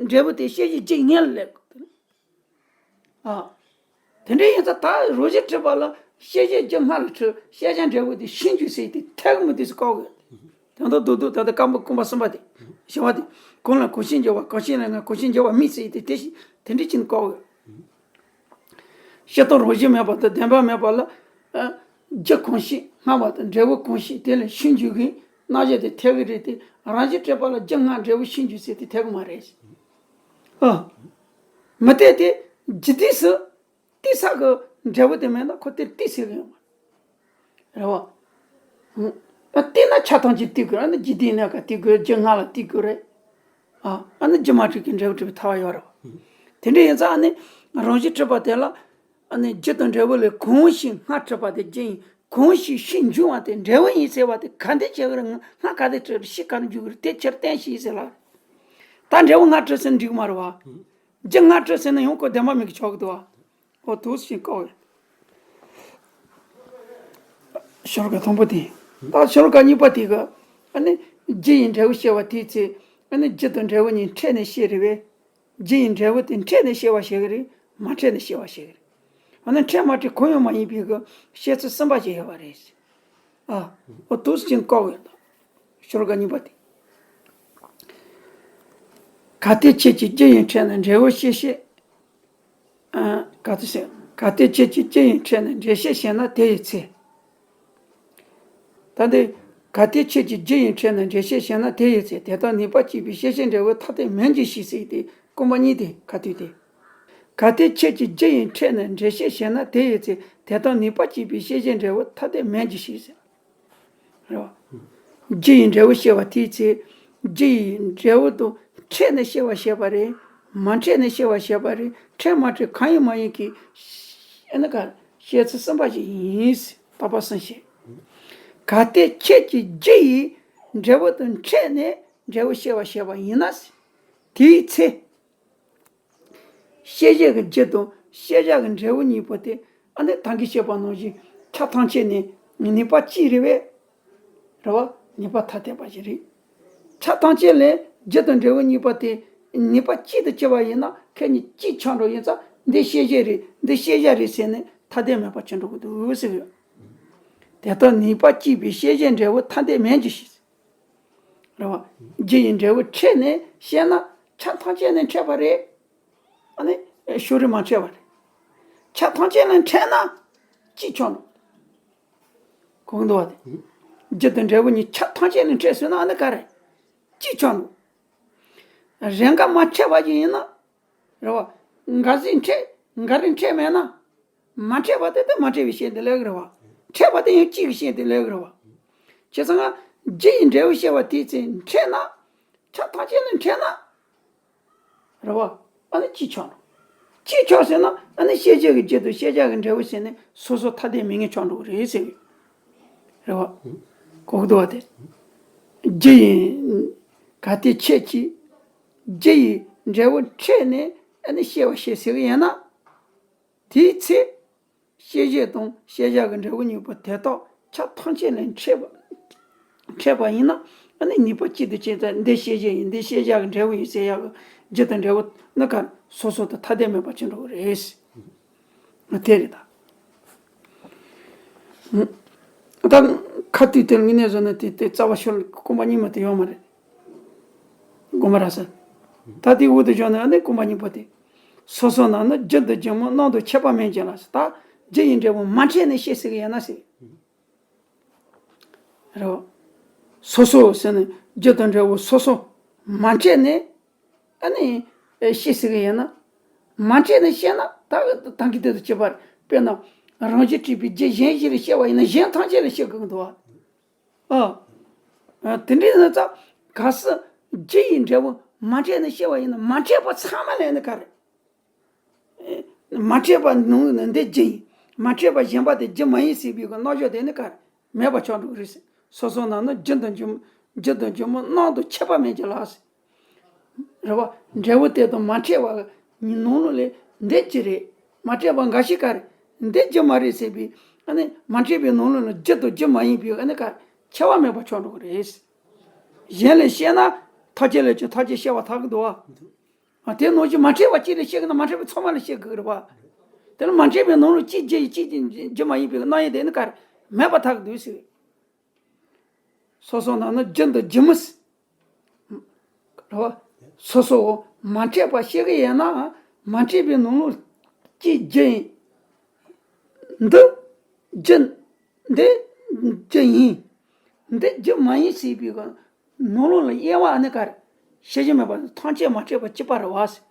འབྲས་བུ་དེ་ཤེས་བྱའི་རྒྱུ་ཡི་སྔོན་ལ་སླེབས་དགོས། ཨ། དེ་འདྲ་ཡིན་ཙང་ད་རང་བཞིན་གྲུབ་པ་ལ་ཤེས་བྱའི་རྒྱུ་སྔ་ལ་གྲུབ་ཤེས་བྱ་འབྲས་བུ་དེ་ཕྱིས་འབྱུང་ཟེར་དེ་འཐད་གི་མི་འཐད་ཟེར་བཀག་དགོས། དེ་འདྲ་འདུག་འདུག་ད་ལྟ་སྐབས་འབུམ་སྐབས་གསུམ་པ་དེ། བྱ་བ་དེ། གང་ལ་གང་ཞིག་འགྱུར་བ་གང་ཞིག་ལ་ང་གང་ཞིག་འགྱུར་བ་མེད་ཟེར་དེ་དེ་ཞིག་དེ་འདྲ་ཅིག་བཀག་དགོས། སྤྱིར་བཏང་རང་བཞིན་མེད་པ་དང་བདེན་པ་མེད་པ་ལ། ཨ། རྒྱུ་གང་ཞིག་སྔ་བ་དང་འབྲས་བུ་གང་ཞིག་དེ་ལ་ཕྱིས་འབྱུང་གི་རྣམ་གཞག་དེ་འཐད་གི་རེད་དེ་རང་བཞིན་གྲུབ་པ་ལ་རྒྱུ་སྔ་འབྲས་བུ་ཕྱིས་འབྱུང་ཟེར་དེ་འཐད་གི་མ་རེད། ཨ། མི་འཐད་དེ་རྒྱུ་དེ་སུ་བརྟེན་ས་གི་འབྲས་བུ་དེ་མེད་ན་ཁོ་དེར་བརྟེན་ཟེར་གི་ཡོད་མ་རེད། རེད་བ། ཨ། བརྟེན་ན་ཆ་ཐམས་ཅད་བརྟེན་དགོས། ཨ་ནི་རྒྱུ་དེའི་གནས་སྐབས་བརྟེན་དགོས། རྒྱུ་སྔ་ལ་བརྟེན་དགོས་རེད། ཨ། ཨ་ནི་རྒྱུ་མ་གྲུབ་ཀྱི་འབྲས་བུ་གྲུབ་པའི་ཐལ་བ་ཡོད་རེད་བ། དེ་འདྲ་ཡིན་ཙང་ཨ་ནི་རང་བཞིན་གྲུབ་པ་དེ་ལ་ཨ་ནི་རྒྱུ་དང་འབྲས་བུ་ལས་གང་ཞིག་སྔ་གྲུབ་པ་དེ་རྒྱུ་ཡིན། གང་ཞིག་ཕྱིས་འབྱུང་བ་དེ་འབྲས་བུ་ཡིན་ཟེར་བ་དེ་ག་འདྲ་བྱེད་ཀྱི་རེད། སྔ་ག་དེ་གྲུབ་རེད། ཕྱིས་ག་འདྲ་འབྱུང་གི་རེད། དེ་ཕྱིར་བསྟན་ཞིག་ཟེར་ལ། ད་འབྲས་བུ་སྔ་གྲུབ་ཟེར་ན་འགྲིག་མ་རེད་བ། རྒྱུ་སྔ་གྲུབ་ཟེར་ན་ཡང་ཁོ་བདེན་པ་མེད་ཀྱི་ཆོག་གི་འདུག་བ། འོ་འདུག་སེ་བཀག་ཡོད། ཤོ་ལོ་ཀ་དང་པོ་དེ། ད་ཤོ་ལོ་ཀ་གཉིས་པ་དེ་ག་ཨ་ནི་རྒྱུ་ཡི་འབྲས་བུ་བཤད་པ་དེའི་ཚེ། ཨ་ནི་རྒྱུ་དང་འབྲས་བུ་གཉིས་ཕྲད་ནས་བཤད་རེད་པས། རྒྱུ་ཡི་འབྲས་བུ་དེ་ཕྲད་ནས་བཤད་པ་ཞིག་རེད། མ་ཕྲད་ནས་བཤད་པ་ཞིག་རེད། ཨ་ནི་ཕྲད་མ་ཕྲད་གང་ཡང་མ་ཡིན་པའི་གི་བཤད་ཚུལ་གསུམ་པ་ཞིག་ཡོད་པ་རེད། ཨ། འོ་འདུག་སེ་བཀག་ཡོད་ད། ཤོ་ལོ་ཀ་གཉིས་པ་དེ། གལ་ཏེ་ཁྱེད་ཀྱིས་རྒྱུ་ཡི་ཕྲད་ན་འབྲས་བུ་ཤེས་ཤེས། ཨ། ག་དུས་ཟེར། གལ་ཏེ་ཁྱེད་ཀྱིས་རྒྱུ་ཡི་ཕྲད་ན་འབྲས་ཤེས་ཞེ་ན་དེ་ཡི་ཚེ། ད་འདི། གལ་ཏེ་ཁྱེད་ཀྱིས་རྒྱུ་ཡི་ཕྲད་ན་འབྲས་ཤེས་ཞེ་ན་དེ་ཡི་ཚེ་དེ་ལྟར་ནུས་པ་གཅིག་པའི་ཤེས་བྱའི་འབྲས་བུ་ཐ་དད་མིན་གྱི་ཞེས་ཟེར་ཏེ་རྐང་པ་གཉིས་དེ་ག་དུས་དེ། གལ་ཏེ་ཁྱེད་ཀྱིས་རྒྱུ་ཡི་ཕྲད་ན་འབྲས་ཤེས་ཞེ་ན་དེ་ཡི་ཚེ་དེ་ལྟར་ནུས་པ་གཅིག་པའི་ཤེས་བྱའི་འབྲས་བུ་ཐ་དད་མིན་གྱི་ཞེས་ཟེར། རེད་བ། རྒྱུ་ཡི་འབྲས་བུ་བཤད་པ་དེའི་ཚེ། རྒྱུ་ཡི་འབྲས་བུ་དང་ཕྲད་ནས་བཤད་པ་བཤད་པ་རེད། མ་ཕྲད་ནས་བཤད་པ་བཤད་པ་རེད། ཕྲད་མ་ཕྲད་གང་ཡིན་མ་ཡིན་གྱི། ཨེ་ན་ག་བཤད་ཚུལ་གསུམ་པ་ཞིག་ཡིན། རྟག་པ་གསུམ་བཤད། གལ་ཏེ་ཁྱེད་ཀྱིས་རྒྱུ་ཡི་འབྲས་བུ་དང་ཕྲད་ནས་འབྲས་བུ་བཤད་པ་བཤད་པ་ཡིན་ན། དེའི་ཚེ། ཤེས་བྱའི་གི་རྒྱུ་དང་ཤེས་བྱ་གི་འབྲས་བུ་གཉིས་པོ་དེ་ཨ་ནི་ད་གིན་བཤད་པ་ནང་བཞིན་ཆ་ཐམས་ཅད་ནི་ནུས་པ་གཅིག་རེད་པས། རེད་བ། ནུས་པ་ཐ་དད་པ་ཞིག་རེད། ཆ་ཐམས་ཅད་ལས་རྒྱུ་དང་འབྲས་བུ་གཉིས་པོ་དེ་ནུས་པ་གཅིག་ཏུ་གྱུར་པ་ཡིན་ན་ཁྱེད་གཉིས་གཅིག་ཆགས་འགྲོ་ཡིན་ཙང་འདི་ཤེས་བྱ་རེད། འདི་ཤེས་བྱ་རེད་ཟེར་ནས་ཐ་དད་མེད་པ་བྱེད་འགྲོ་གི་འདུག་ཟེར་གི་ཡོད། དེ་ལྟར་ནུས་པ་གཅིག་པའི་ཤེས་བྱའི་འབྲས་བུ་ཐ་དད་མིན་གྱི་ཞེས། རེད་བ། རྒྱུ་ཡི་འབྲས་བུ་ཕྲད་ནས་བཤད་ན་ ཆ་ཐམས་ཅད་ནས་འཕྲད་པ་རེད། ཨ་ནི་ཕྱོགས་རིས་མ་འཕྲད་པ་རེད། ཆ་ཐམས་ཅད་ལས་འཕྲད་ན་གཅིག་ཆགས་འགྲོ། གོ་གི་འདུག་བ་དེ། རྒྱུ་དང་འབྲས་བུ་གཉིས་ཆ་ཐམས་ཅད་ལས་འཕྲད་སོང་ན་ཨ་ནི་ག་རེ། གཅིག་ཆགས་འགྲོ། རེས་འགའ་མ་འཕྲད་པ་ཞིག་ཡིན་ན། རེད་བ། འགའ་ཞིག་འཕྲད། འགའ་རེ་འཕྲད་མེད་ན། མ་འཕྲད་པ་དེ་དེ་མ་འཕྲད་པའི་ཤེས་དེ་ལས་ཀྱི་རེད་བ། འཕྲད་པ་དེ་ཡང་གཅིག་གི་ཤེས་དེ་ལས་ཀྱི་རེད་བ། བྱས་ཙང་ང་། རྒྱུ་ཡི་འབྲས་བུ་ཤེས་པ་དེའི་ཚེ་འཕྲད་ན། ཆ་ཐམས་ཅད་ལས་འཕྲད་ན། རེད་བ། ཨ་ནི་གཅིག་ཆགས་འགྲོ། གཅིག་ཆགས་ཟེར་ན་ཨ་ནི་ཤེས་བྱེད་ཀྱི་རྒྱུ་དང་ཤེས་བྱ་གི་འབྲས་བུ་ཟེར་ནས་སོ་སོ་ཐ་དད་མེད་ངེས་ཆགས་འགྲོ་གི་རེད་ཟེར་གི། རེད་བ། གོ་གི་འདུག་བ་དེ། རྒྱུ་ཡི། གལ་ཏེ་ཁྱེད་ཀྱིས། རྒྱུ་ཡི་འབྲས་བུ་འཕྲད་ནས་ཨ་ནི་ཤེས་པ་ཤེས་ཟེར་གི་ཡིན་ན། དེའི་ཚེ། ཤེས་བྱེད་དང་ཤེས་བྱ་གི་འབྲས་བུ་གཉིས་པོ་དེ་དག་ཆ་ཐམས་ཅད་ལས་འཕྲད་པ། འཕྲད་པ་ཡིན་ན་ཨ་ནི་གཉིས་པོ་གཅིག་ཏུ་བྱས་ཙང་འདི་ཤེས་བྱེད་ཡིན་འདི་ཤེས་བྱ་གི་འབྲས་བུ་ཡིན་ཟེར་ཡག་གི་རྒྱུ་དང་འབྲས་བུ་ནི་ག་སོ་སོ་དང་ཐ་དད་མེད་པ་ཅིག་འགྲོ་གི་རེད། དེ་རེད་ད། ད་ཁ་ཐུག་དེ་ལ་དངོས་གནས་བཟོ་ན་དེ་དེ་རྩ་བ་ཤོར་རྐང་པ་གཉིས་མ་དེ་ཡོད་མ་རེད། དགོངས་པ་རག་སོང་། ད་དེ་འོག་ཏུ་བཞག་ན་ཨ་ནི་རྐང་པ་གཉིས་པོ་དེ། སོ་སོ་ན་ནི་རྒྱུ་དང་རྒྱུ་མ་རྣམ་དང་ཁྱད་པར་མེད་ཅིང་ལ་ཟེར་ད། རྒྱུ་ཡི་འབྲས་བུ་མ་འཕྲད་ནས་ཤེས་ཟེར་གི་ཡིན་ན་ཟེར། རེད་བ། སོ་སོ་ཟེར་ནས་རྒྱུ་དང་འབྲས་བུ་སོ་སོ་མ་འཕྲད་ནས། ཨ་ནི། ཨེ་ཤེས་ཟེར་གི་ཡིན་ན། མ་འཕྲད་ནས་ཤེས་ན་ད་ད་གི་དེ་དང་གཅིག་པ་རེད། དཔེར་ན། རང་བཞིན་གྲུབ་པའི་རྒྱུ་གཞན་བཞི་ལ་ཤེས་པ་ཡིན་ན་གཞན་ཐམས་ཅད་ལ་ཤེས་དགོས་ཀྱི་འདུག་བ། ཨ། ཨ། དེ་འདྲའི་ན་ཙང་གལ་སྲིད་རྒྱུ་ཡི་འབྲས་བུ་མ་འཕྲད་ནས་ཤེས་པ་ཡིན་ན་མ་འཕྲད་པ་ཚང་མ་ལ་ནི་ག་རེ། མ་འཕྲད་པ་ནང་ནི་འདི་རྒྱུ་ཡིན། མ་འཕྲད་པ་གཞན་པ་དེ་རྒྱུ་མ་ཡིན་ཟེར་བའི་གི་རྣམ་གཞག་དེ་ནི་ག་རེ་མེད་པ་ཆགས་འགྲོ་གི་རེད་ཟེར། སོ་སོ་ན་ནི་རྒྱུ་དང་རྒྱུ་མ་རྒྱུ་དང་རྒྱུ་མ་རྣམ་དང་ཁྱད་པར་མེད་ཀྱང་ལགས་ཟེར། རེད་བ། འབྲས་བུ་དེ་དང་མ་འཕྲད་པ་ནང་ལོགས་ལས་འདི་རྒྱུ་རེད། མ་འཕྲད་པ་འགའ་ཞིག་ག་རེ། འདི་རྒྱུ་མ་རེད་ཟེར་བའི་ཨ་ནི་མ་འཕྲད་པའི་ནང་ལོགས་ལ་རྒྱུ་དང་རྒྱུ་མ་ཡིན་པའི་ཨ་ནི་ག་རེ་ཁྱད་པར་མེད་པ་ཆགས་འགྲོ་གི་རེད། གཞན་ལས་ཤེས་ན་ཐམས་ཅད་ལས་ཀྱང་ཐམས་ཅད་ཤེས་པར་ཐལ་གྱི་འདུག་བ། ཨ་དེ་ནང་བཞིན་མ་འཕྲད་པ་གཅིག་ལས་ཤེས་གི་ན་མ་འཕྲད་པའི་ཚང་མ་ལས་ཤེས་དགོས་ཀྱི་རེད་བ། དེ་ལ་མ་འཕྲད་པའི་ནང་ལོགས་གཅིག་རྒྱུ་ཡིན་གཅིག་རྒྱུ་མ་ཡིན་པའི་རྣམ་དབྱེ་དེ་ནི་ག་རེ་མེད་པར་ཐལ་གྱི་འདུག་ཟེར། སོ་སོ་ན་ནི་རྒྱུ་དང་རྒྱུ་མ། རེད་བ། སོ་སོ་མ་འཕྲད་པ་ཤེས་གི་ཡིན་ན་མ་འཕྲད་པའི་ནང་ལོགས་གཅིག་རྒྱུ་ཡིན། འདི་རྒྱུ། འདི་རྒྱུ་ཡིན། འདི་རྒྱུ་མ་ཡིན་ཟེར་བའི་གི་ནང་ལོགས་ལ་དབྱེ་བ་ཨ་ནི་ག་རེ། ཤེས་བཞིན་མེད་པ་ཐམས་ཅད་མ་འཕྲད་པ་གཅིག་པ་རེད་བ་ཟེར།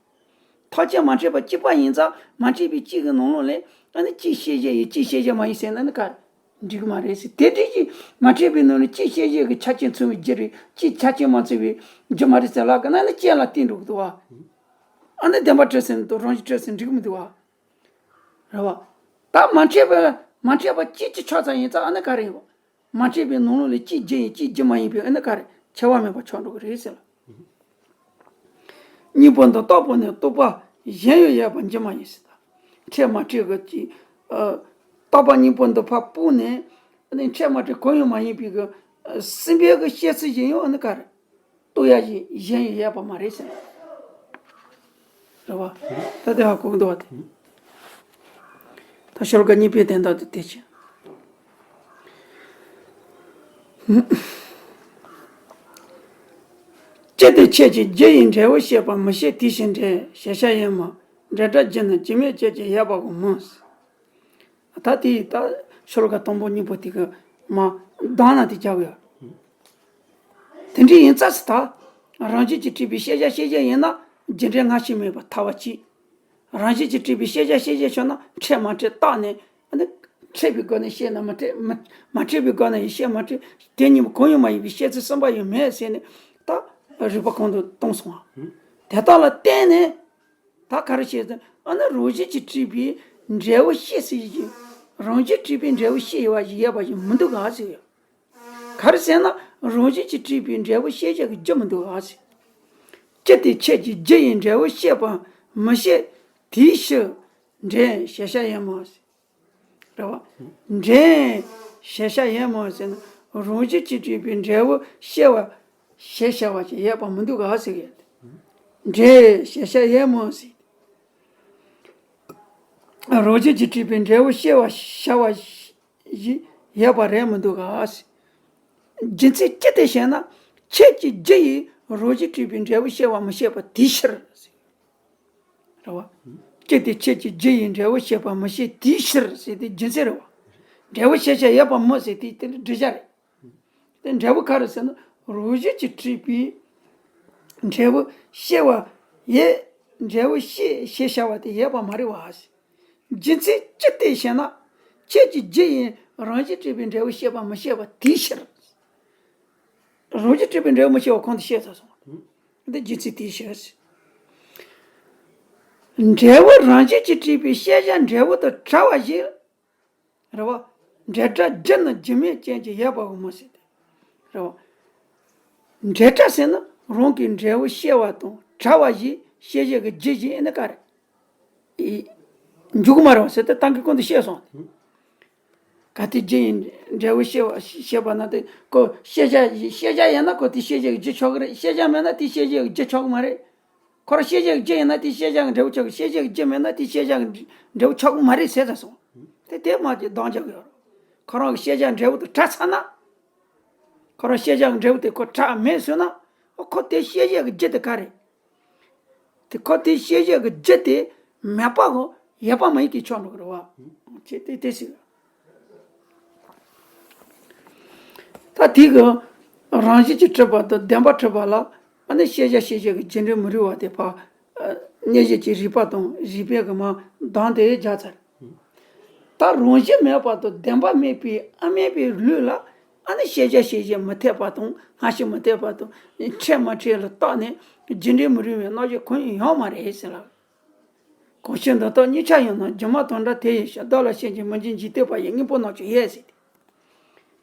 ཐམས་ཅད་མ་འཕྲད་པ་གཅིག་པ་ཡིན་ཙང་མ་འཕྲད་པའི་གཅིག་གི་ནང་ལོགས་ལས་ཨ་ནི་གཅིག་ཤེས་བྱེད་ཡིན་གཅིག་ཤེས་བྱེད་མ་ཡིན་ཟེར་ན་ནི་ག་རེ། འགྲིག་གི་མ་རེད་ཟེར། དེ་འདྲ་ཞིག་མ་འཕྲད་པའི་ནང་ལས་གཅིག་ཤེས་བྱེད་ཀྱི་ཆ་རྐྱེན་མཚུངས་པའི་རྒྱུ་རེད་གཅིག་ཆ་རྐྱེན་མ་མཚུངས་པའི་རྒྱུ་མ་རེད་ཟེར་ལབ་གི་ན་ནི་རྐྱེན་ལ་བརྟེན་འགྲོ་གི་འདུག་བ། ཨ་ནི་བདེན་པ་འཕྲད་ཟེར་ན་དང་རང་བཞིན་འཕྲད་ཟེར་འགྲིག་གི་མི་འདུག་བ། རེད་བ། ད་མ་འཕྲད་པ་མ་འཕྲད་པ་གཅིག་གི་ཆ་ཙམ་ཡིན་ཙང་ཨ་ནི་ག་རེ་ཡིན་བ། མ་འཕྲད་པའི་ནང་ལོགས་ལས་གཅིག་རྒྱུ་ཡིན་གཅིག་རྒྱུ་མ་ཡིན་པའི་ཨ་ནི་ག་རེ་ཁྱད་པར་མེད་པ་ཆགས་འགྲོ་གི་རེད་ཟེར་ལ། གཉིས་པོ་འདི་རྟག་པ་ནས་རྟོག་པ་གཞན་ཡང་ཡོད་པ་འགྱུར་མ་ཡིན་ཟེར་ད། འཕྲད་མ་འཕྲད་ཀྱི་ཅི། ཨ། རྟག་པ་གཉིས་པོ་འདི་ཕར་སྤོས་ནས་ཨ་ནི་འཕྲད་མ་འཕྲད་གང་ཡང་མ་ཡིན་པའི་གི། ཨ། སྲིད་པའི་གི་བཤད་ཚུལ་གཞན་ཡང་ཨ་ནི་ག་རེ། རྟོག་ཡ་གཞན་ཡང་ཡོད་པ་མ་རེད་ཟེར། རེད་བ། ད་དེ་ཧ་གོ་གི་འདུག་བ་དེ། ད་ཤོ་ལོ་ཀ་གཉིས་པའི་དོན་དག་དེ་དེ་བྱས། ཅི་སྟེ་ཁྱེད་ཀྱིས་རྒྱུ་ཡི་འབྲས་བུ་ཤེས་པ་མི་ཤེས་དེ་བཞིན་འབྲས་ཞེས་བྱ་ཡིན་མོད། འབྲས་སྒྲ་རྒྱུ་ནི་རྒྱུ་མེད་ཅེས་ཀྱང་ཡོད་པ་གི་མོད། ད་དེ་ད་ཤོ་ལོ་ཀ་དང་པོ་གཉིས་པོ་དེ་གི་མ་གདམས་ན་དེ་རྒྱག་གི་ཡོད། དེ་འདྲ་ཡིན་ཙང་ཟེར་ད། རང་བཞིན་གྱིས་གྲུབ་པའི་ཤེས་བྱ་ཤེས་བྱེད་ཡིན་ན་རྒྱུ་འབྲས་སྔ་ཕྱི་མེད་པར་ཐལ་བ་གཅིག་རང་བཞིན་གྱིས་གྲུབ་པའི་ཤེས་བྱ་ཤེས་བྱེད་ཆགས་ན་འཕྲད་མ་འཕྲད་བརྟགས་ནས་ཨ་ནི་འཕྲད་པའི་སྒོ་ནས་ཤེས་ན་མི་འཕྲད་མི་མ་འཕྲད་པའི་སྒོ་ནས་ཡང་ཤེས་མ་འཕྲད་དེ་གཉིས་པོ་གང་ཡང་མ་ཡིན་པའི་ཤེས་ཚུལ་གསུམ་པ་ཡང་མེད་ཟེར་ནས་ད་རིགས་པ་གོང་དུ་བཏང་སོང་བ། དེ་དག་ལ་བརྟེན་ནས་ད་ག་རེ་བྱས་ཟེར་ཨ་ནི་རང་བཞིན་གྱིས་གྲུབ་པའི་འབྲས་བུ་ཤེས་ཟེར་ཡིན་གྱི་རང་བཞིན་གྲུབ་པའི་འབྲས་བུ་ཤེས་ཡོད་པ་ཞིག་ཡོད་པ་ཞིག་མི་འདུག་ག་ཟེར་ཡོད། ག་རེ་ཟེར་ན་རང་བཞིན་གྱིས་གྲུབ་པའི་འབྲས་བུ་ཤེས་བྱ་གི་རྒྱུ་མི་འདུག་ག་ཟེར། ཅི་སྟེ་ཁྱེད་ཀྱིས་རྒྱུ་ཡི་འབྲས་བུ་ཤེས་པ་མི་ཤེས་དེའི་ཕྱིར་འབྲས་ཞེས་བྱ་ཡིན་མོད་ཟེར། རེད་བ། འབྲས་ཞེས་བྱ་ཡིན་མོད་ཟེར་ན་རང་བཞིན་གྱིས་གྲུབ་པའི་འབྲས་བུ་ཤེས་པ་ཞེས་བྱ་བ་ཅིག་ཡོད་པ་མི་འདུག་ག་ཟེར་གི། འབྲས་ཞེས་བྱ་ཡིན་མོད་ཟེར། རང་བཞིན་གྱིས་གྲུབ་པའི་འབྲས་བུ་ཤེས་པ་བྱ་བ་ཞིག་ཡོད་པ་རེད་མི་འདུག་ག་རྒྱུ་མཚན་ཅི་སྟེ་ཞེ་ན། ཁྱེད་ཀྱིས་རྒྱུ་ཡི་ རང་བཞིན་སྤྲོས་པའི་འབྲས་བུ་ཤེས་པ་མི་ཤེས་པ་དེའི་ཕྱིར། རེད་བ། སྤྱི་དེ་ཆོས་ཀྱི་རྒྱུ་ཡིས་འབྲས་བུ་ཤེས་པ་མི་ཤེས་དེའི་ཕྱིར་ཟེར་དེ་རྒྱུ་མཚན་རེད་བ། འབྲས་བུ་ཤེས་བྱ་ཡོད་པ་མིན་ཟེར་དེ་དེ་འདྲ་འགྲེལ་བྱ་རེད། དེ་འབྲས་བུ་ག་རེ་ཟེར་ན་རང་བཞིན་གྱིས་སྤྲོས་པའི་འབྲས་བུ་ཤེས་པ་ཡོད། འབྲས་བུ་ཤེས་ཞེས་བྱ་བ་དེ་ཡོད་པ་མ་རེད་བ། རྒྱུ་མཚན་ཅི་སྟེ་ཞེ་ན། ཁྱེད་ཀྱི་རྒྱུ་ཡིས་རང་བཞིན་སྤྲོས་པའི་འབྲས་བུ་ཤེས་པ་མི་ཤེས་པ་དེའི་ཕྱིར། རང་བཞིན་སྤྲོས་པའི་འབྲས་བུ་མི་ཤེས་པ་གོང་དུ་བཤད་ཚར་སོང་། འདི་རྒྱུ་མཚན་དེའི་ཕྱིར། འབྲས་བུ་རང་བཞིན་གྱིས་སྤྲོས་པའི་ཤེས་བྱ་འབྲས་བུ་དང་བྲལ་བ་ཞིག་རེད་བ། འབྲེལ་སྒྲ་རྒྱུ་ནི་རྒྱུ་མེད་ཅན་གྱི་ཡོད་པའོ་མི་སྲིད་དེ། རེད་བ། འབྲེལ་སྒྲ་ཟེར་ན་རང་གི་འབྲས་བུ་ཤེས་པ་དང་བྲལ་བ་ཞིག་ཤེས་བྱེད་ཀྱི་རྒྱུ་ཞིག་ཨེ་ནི་ག་རེ། འཇུག་མ་རེད་བ་ཟེར་ཏེ་ཏང་གི་ཀུན་ཏུ་བཤད་སོང་། ག་དེ་རྒྱུ་ཡིན་འབྲས་བུ་ཤེས་པ་ཤེས་པ་ན་དེ་ཁོ་ཤེས་བྱ་ཤེས་བྱ་ཡིན་ན་ཁོ་དེ་ཤེས་བྱེད་ཀྱི་རྒྱུ་ཆགས་ཀྱི་རེད། ཤེས་བྱ་མེད་ན་དེ་ཤེས་བྱེད་ཀྱི་རྒྱུ་ཆགས་ཀྱི་མ་རེད། ཁོ་རང་ཤེས་བྱེད་ཀྱི་རྒྱུ་ཡིན་ན་དེ་ཤེས་བྱ་གི་འབྲས་བུ་ཆགས་ཀྱི། ཤེས་བྱེད་ཀྱི་རྒྱུ་མེད་ན་དེ་ཤེས་བྱ་གི་འབྲས་བུ་ཆགས་ཀྱི་མ་རེད་ཟེར་ཚར་སོང་། དེ་དེ་མ་གི་གདེང་འཇོག་ཡོད། ཁོ་རང་གི་ཤེས་བྱ་འབྲས་བུ་དང་བྲལ་ཚར་ན། ཁོ་རང་ཤེས་བྱ་གི་འབྲས་བུ་དེ་ཁོ་བྲལ་མེད་ཟེར་ན། ཁོ་དེ་ཤེས་བྱེད་ཀྱི་རྒྱུ་དེ་ག་རེད། དེ་ཁོ་དེ་ཤེས་བྱེད་ཀྱི་རྒྱུ་དེ་མེད་པ་གོ་ཡོད་པ་མ་ཡིན་གྱི་ཆོག་འགྲོ་གི་རེད་བ། ཅེས་དེ་དེ་ཟེར། ད་དེ་གི་རང་བཞིན་གྱིས་གྲུབ་པ་དང་བདེན་པར་གྲུབ་པ་ལ་ཨ་ནི་ཤེས་བྱ་ཤེས་བྱེད་ཀྱི་རྒྱུ་འབྲས་མི་རིགས་པ་དེ་ཕར་ཨ་གནས་བྱེད་ཀྱི་རིགས་པ་དང་རིགས་པའི་གི་མ་གདེང་དེ་སྦྱར་ཚར། ད་རང་བཞིན་མེད་པ་དང་བདེན་པ་མེད་པའི་ཨ་མེད་པའི་ལུགས་ལ་ཨ་ནི་ཤེས་བྱ་ཤེས་བྱེད་མི་འཐད་པ་དང་སྔ་ཕྱི་མི་འཐད་པ་དང་འཕྲད་མ་འཕྲད་ལ་བརྟགས་ནས་རྒྱུ་འབྲས་མི་རིགས་པའི་རྣམ་གཞག་གང་ཡང་ཡོད་མ་རེད་ཟེར་ལ། གང་ཕྱིར་འདི་དག་གཉིས་ཆར་ཡང་ན། སྒྱུ་མ་དང་འདྲ་དེ་ཡི་ཕྱིར། བདག་ལ་ཤེས་བྱེད་མི་འབྱུང་འཇིག་རྟེན་པ་ཡི། དངོས་པོ་རྣམས་ཀྱང་ཡོད་ཟེར་ཏེ།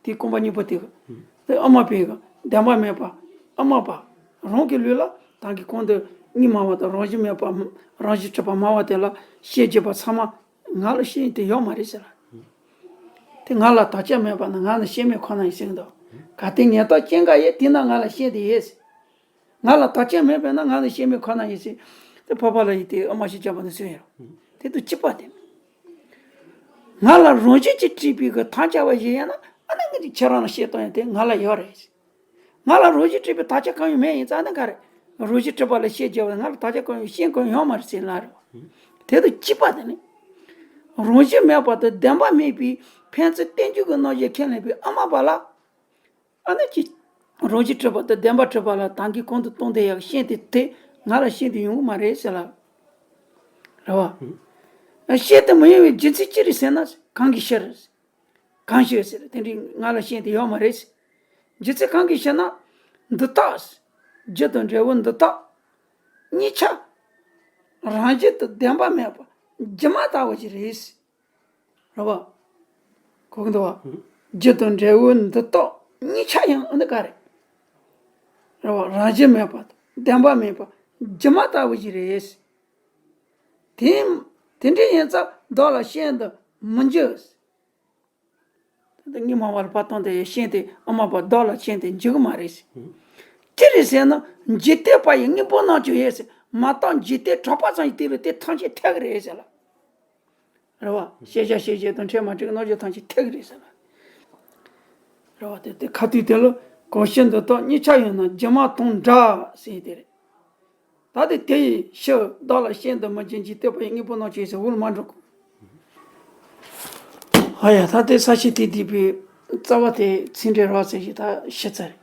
དེའི་རྐང་པ་གཉིས་པོ་དེ་གི། དེ་དབུ་མ་པའི་གི་བདེན་པ་མེད་པ། དབུ་མ་པ། རང་གི་ལུགས་ལ་ད་གིན་གོང་དུ་གཉིས་སྨྲ་བ་དང་རང་བཞིན་མེད་པ། རང་བཞིན་གྲུབ་པ་སྨྲ་བ་དེ་ལ་ཤེས་བྱེད་པ་ཚང་མ་ང་ལ་ཤེས་ཡོན་དེ་ཡོད་མ་རེད་ཟེར་ལ། དེ་ང་ལ་དག་ཆ་མེད་པ་ན་ང་ནི་ཤེས་མེད་ཁོ་ན་ཡིན་ཟེར་གི་འདུག་གལ་ཏེ་ངེས་དག་ཅན་འགའ་ཡོད། དེས་ན་ང་ལ་ཤེས་དེ་ཡོད་ཟེར། ང་ལ་དག་ཆ་མེད་པས་ན་ང་ནི་ཤེས་མེད་ཁོ་ན་ཡིན་ཟེར། དེ་འཕགས་པ་ལ་ཡིས་དེ་དབུ་མ་ཞེས་བྱ་བ་ནི་གསུངས་ཡོད། དེ་དང་གཅིག་པ་དེ། ང་ལ་རང་བཞིན་གྱིས་སྤྲོས་པའི་གི་དམ་བཅའ་བ་ཞིག་ཡོད་ན་ཨ་ནི་ངས་ཁྱེད་རང་ལ་བཤད་སྟངས་ཡང་དེ་ང་ལ་ཡོད་རེད། ང་ལ་རང་བཞིན་སྤྲོས་པའི་དམ་བཅའ་གང་ཡང་མེད་ཡིན་ཙང་ཨ་ནི་ག་རེ། རང་བཞིན་གྲུབ་པ་ལ་ཤེས་བྱ་བ་ང་ལ་དམ་བཅའ་གང་ཡང་ཤེས་གང་ཡང་མ་རེད་ཟེར་ལ་རེད། དེ་དང་གཅིག་པ་དེ་ནི། རང་བཞིན་མེད་པ་དང་བདེན་པ་མེད་པའི་ཕན་ཚུན་རྟེན་འབྱུང་གི་རྣམ་གཞག་ཁས་ལེན་པའི་དབུ་མ་པ་ལ། ཨ་ནི་ཅི། རང་བཞིན་གྲུབ་པ་དང་བདེན་པར་གྲུབ་པ་ལ་ད་གིན་གོང་དུ་སྟོན་དེ་ཡག་ཤེས་དེ་དེ་ང་ལ་ཤེས་དེ་ཡོང་གི་མ་རེད་ཟེར་ལ། རེད་བ། ཤེས་དེ་མི་ཡོང་བའི་རྒྱུ་མཚན་ཅི་རེད་ཟེར་ན། གང་གི་ཕྱིར། གང་ཞིག་ཟེར་དེ་འདྲའི་ང་ལ་ཤེས་དེ་ཡོད་མ་རེད། རྒྱུ་མཚན་གང་གི་ཕྱིར་ན། འདི་དག་རྒྱུ་དང་འབྲས་བུ་འདི་དག་གཉིས་ཆ། རང་བཞིན་དུ་བདེན་པ་མེད་པ་སྒྱུ་མ་ལྟ་བུ་ཞིག་རེད། རེད་བ། གོ་གི་འདུག་བ། རྒྱུ་དང་འབྲས་བུ་འདི་དག་གཉིས་ཆ་ཡང་འདི་ག་རེད། རེད་བ། རང་བཞིན་མེད་པ་དང་བདེན་པ་མེད་པ་སྒྱུ་མ་ལྟ་བུ་ཞིག་རེད། དེ་དེ་འདྲ་ཡིན་ཙང་བདག་ལ་ཤེས་དུ་མི་འགྱུར། དེ་ངས་མ་བར་བར་སྟོན་དེ་ཤེས་དེ་ཨ་མ་བ་བདག་ལ་ཤེས་དེ་འཇུག་གི་མ་རེད། ཅི་རེད་ཟེར་ན་འཇིག་རྟེན་པ་ཡི་དངོས་པོ་རྣམས་ཀྱང་ཡོད་ཟེར་མ་གཏོགས་འཇིག་རྟེན་གྲགས་པ་ཙམ་ཡིན་དེ་ལ་དེ་ཐམས་ཅད་འཐད་གི་རེད་ཟེར་ལ། རེད་བ། ཤེས་བྱ་ཤེས་བྱེད་དང་འཕྲད་མ་འཕྲད་ཀྱི་རྣམ་གཞག་ཐམས་ཅད་འཐད་ཀྱི་རེད་ཟེར་ལ། རེད་བ། དེ་དེ་ཁ་ཐུག་དེ་ལ་གང་ཕྱིར་འདི་དག་གཉིས་ཆ་ཡོད་ན་སྒྱུ་མ་དང་འདྲ་ཟེར་དེ་རེད། ད་དེ་དེ་ཡི་ཕྱིར་བདག་ལ་ཤེས་དུ་མི་འགྱུར་འཇིག་རྟེན་པ་ཡི་དངོས་པོ་རྣམས་ཀྱང་ཟེར་འུར་མ་འགྲོ་གོ། ཨ་ཡ་ད་དེ་ས་བྱི་དེ་འདི་པའི་རྩ་བ་དེ་ཚིག་འགྲེལ་རོགས་ཟེར་ཞིག་ད་ཤི་ཚར།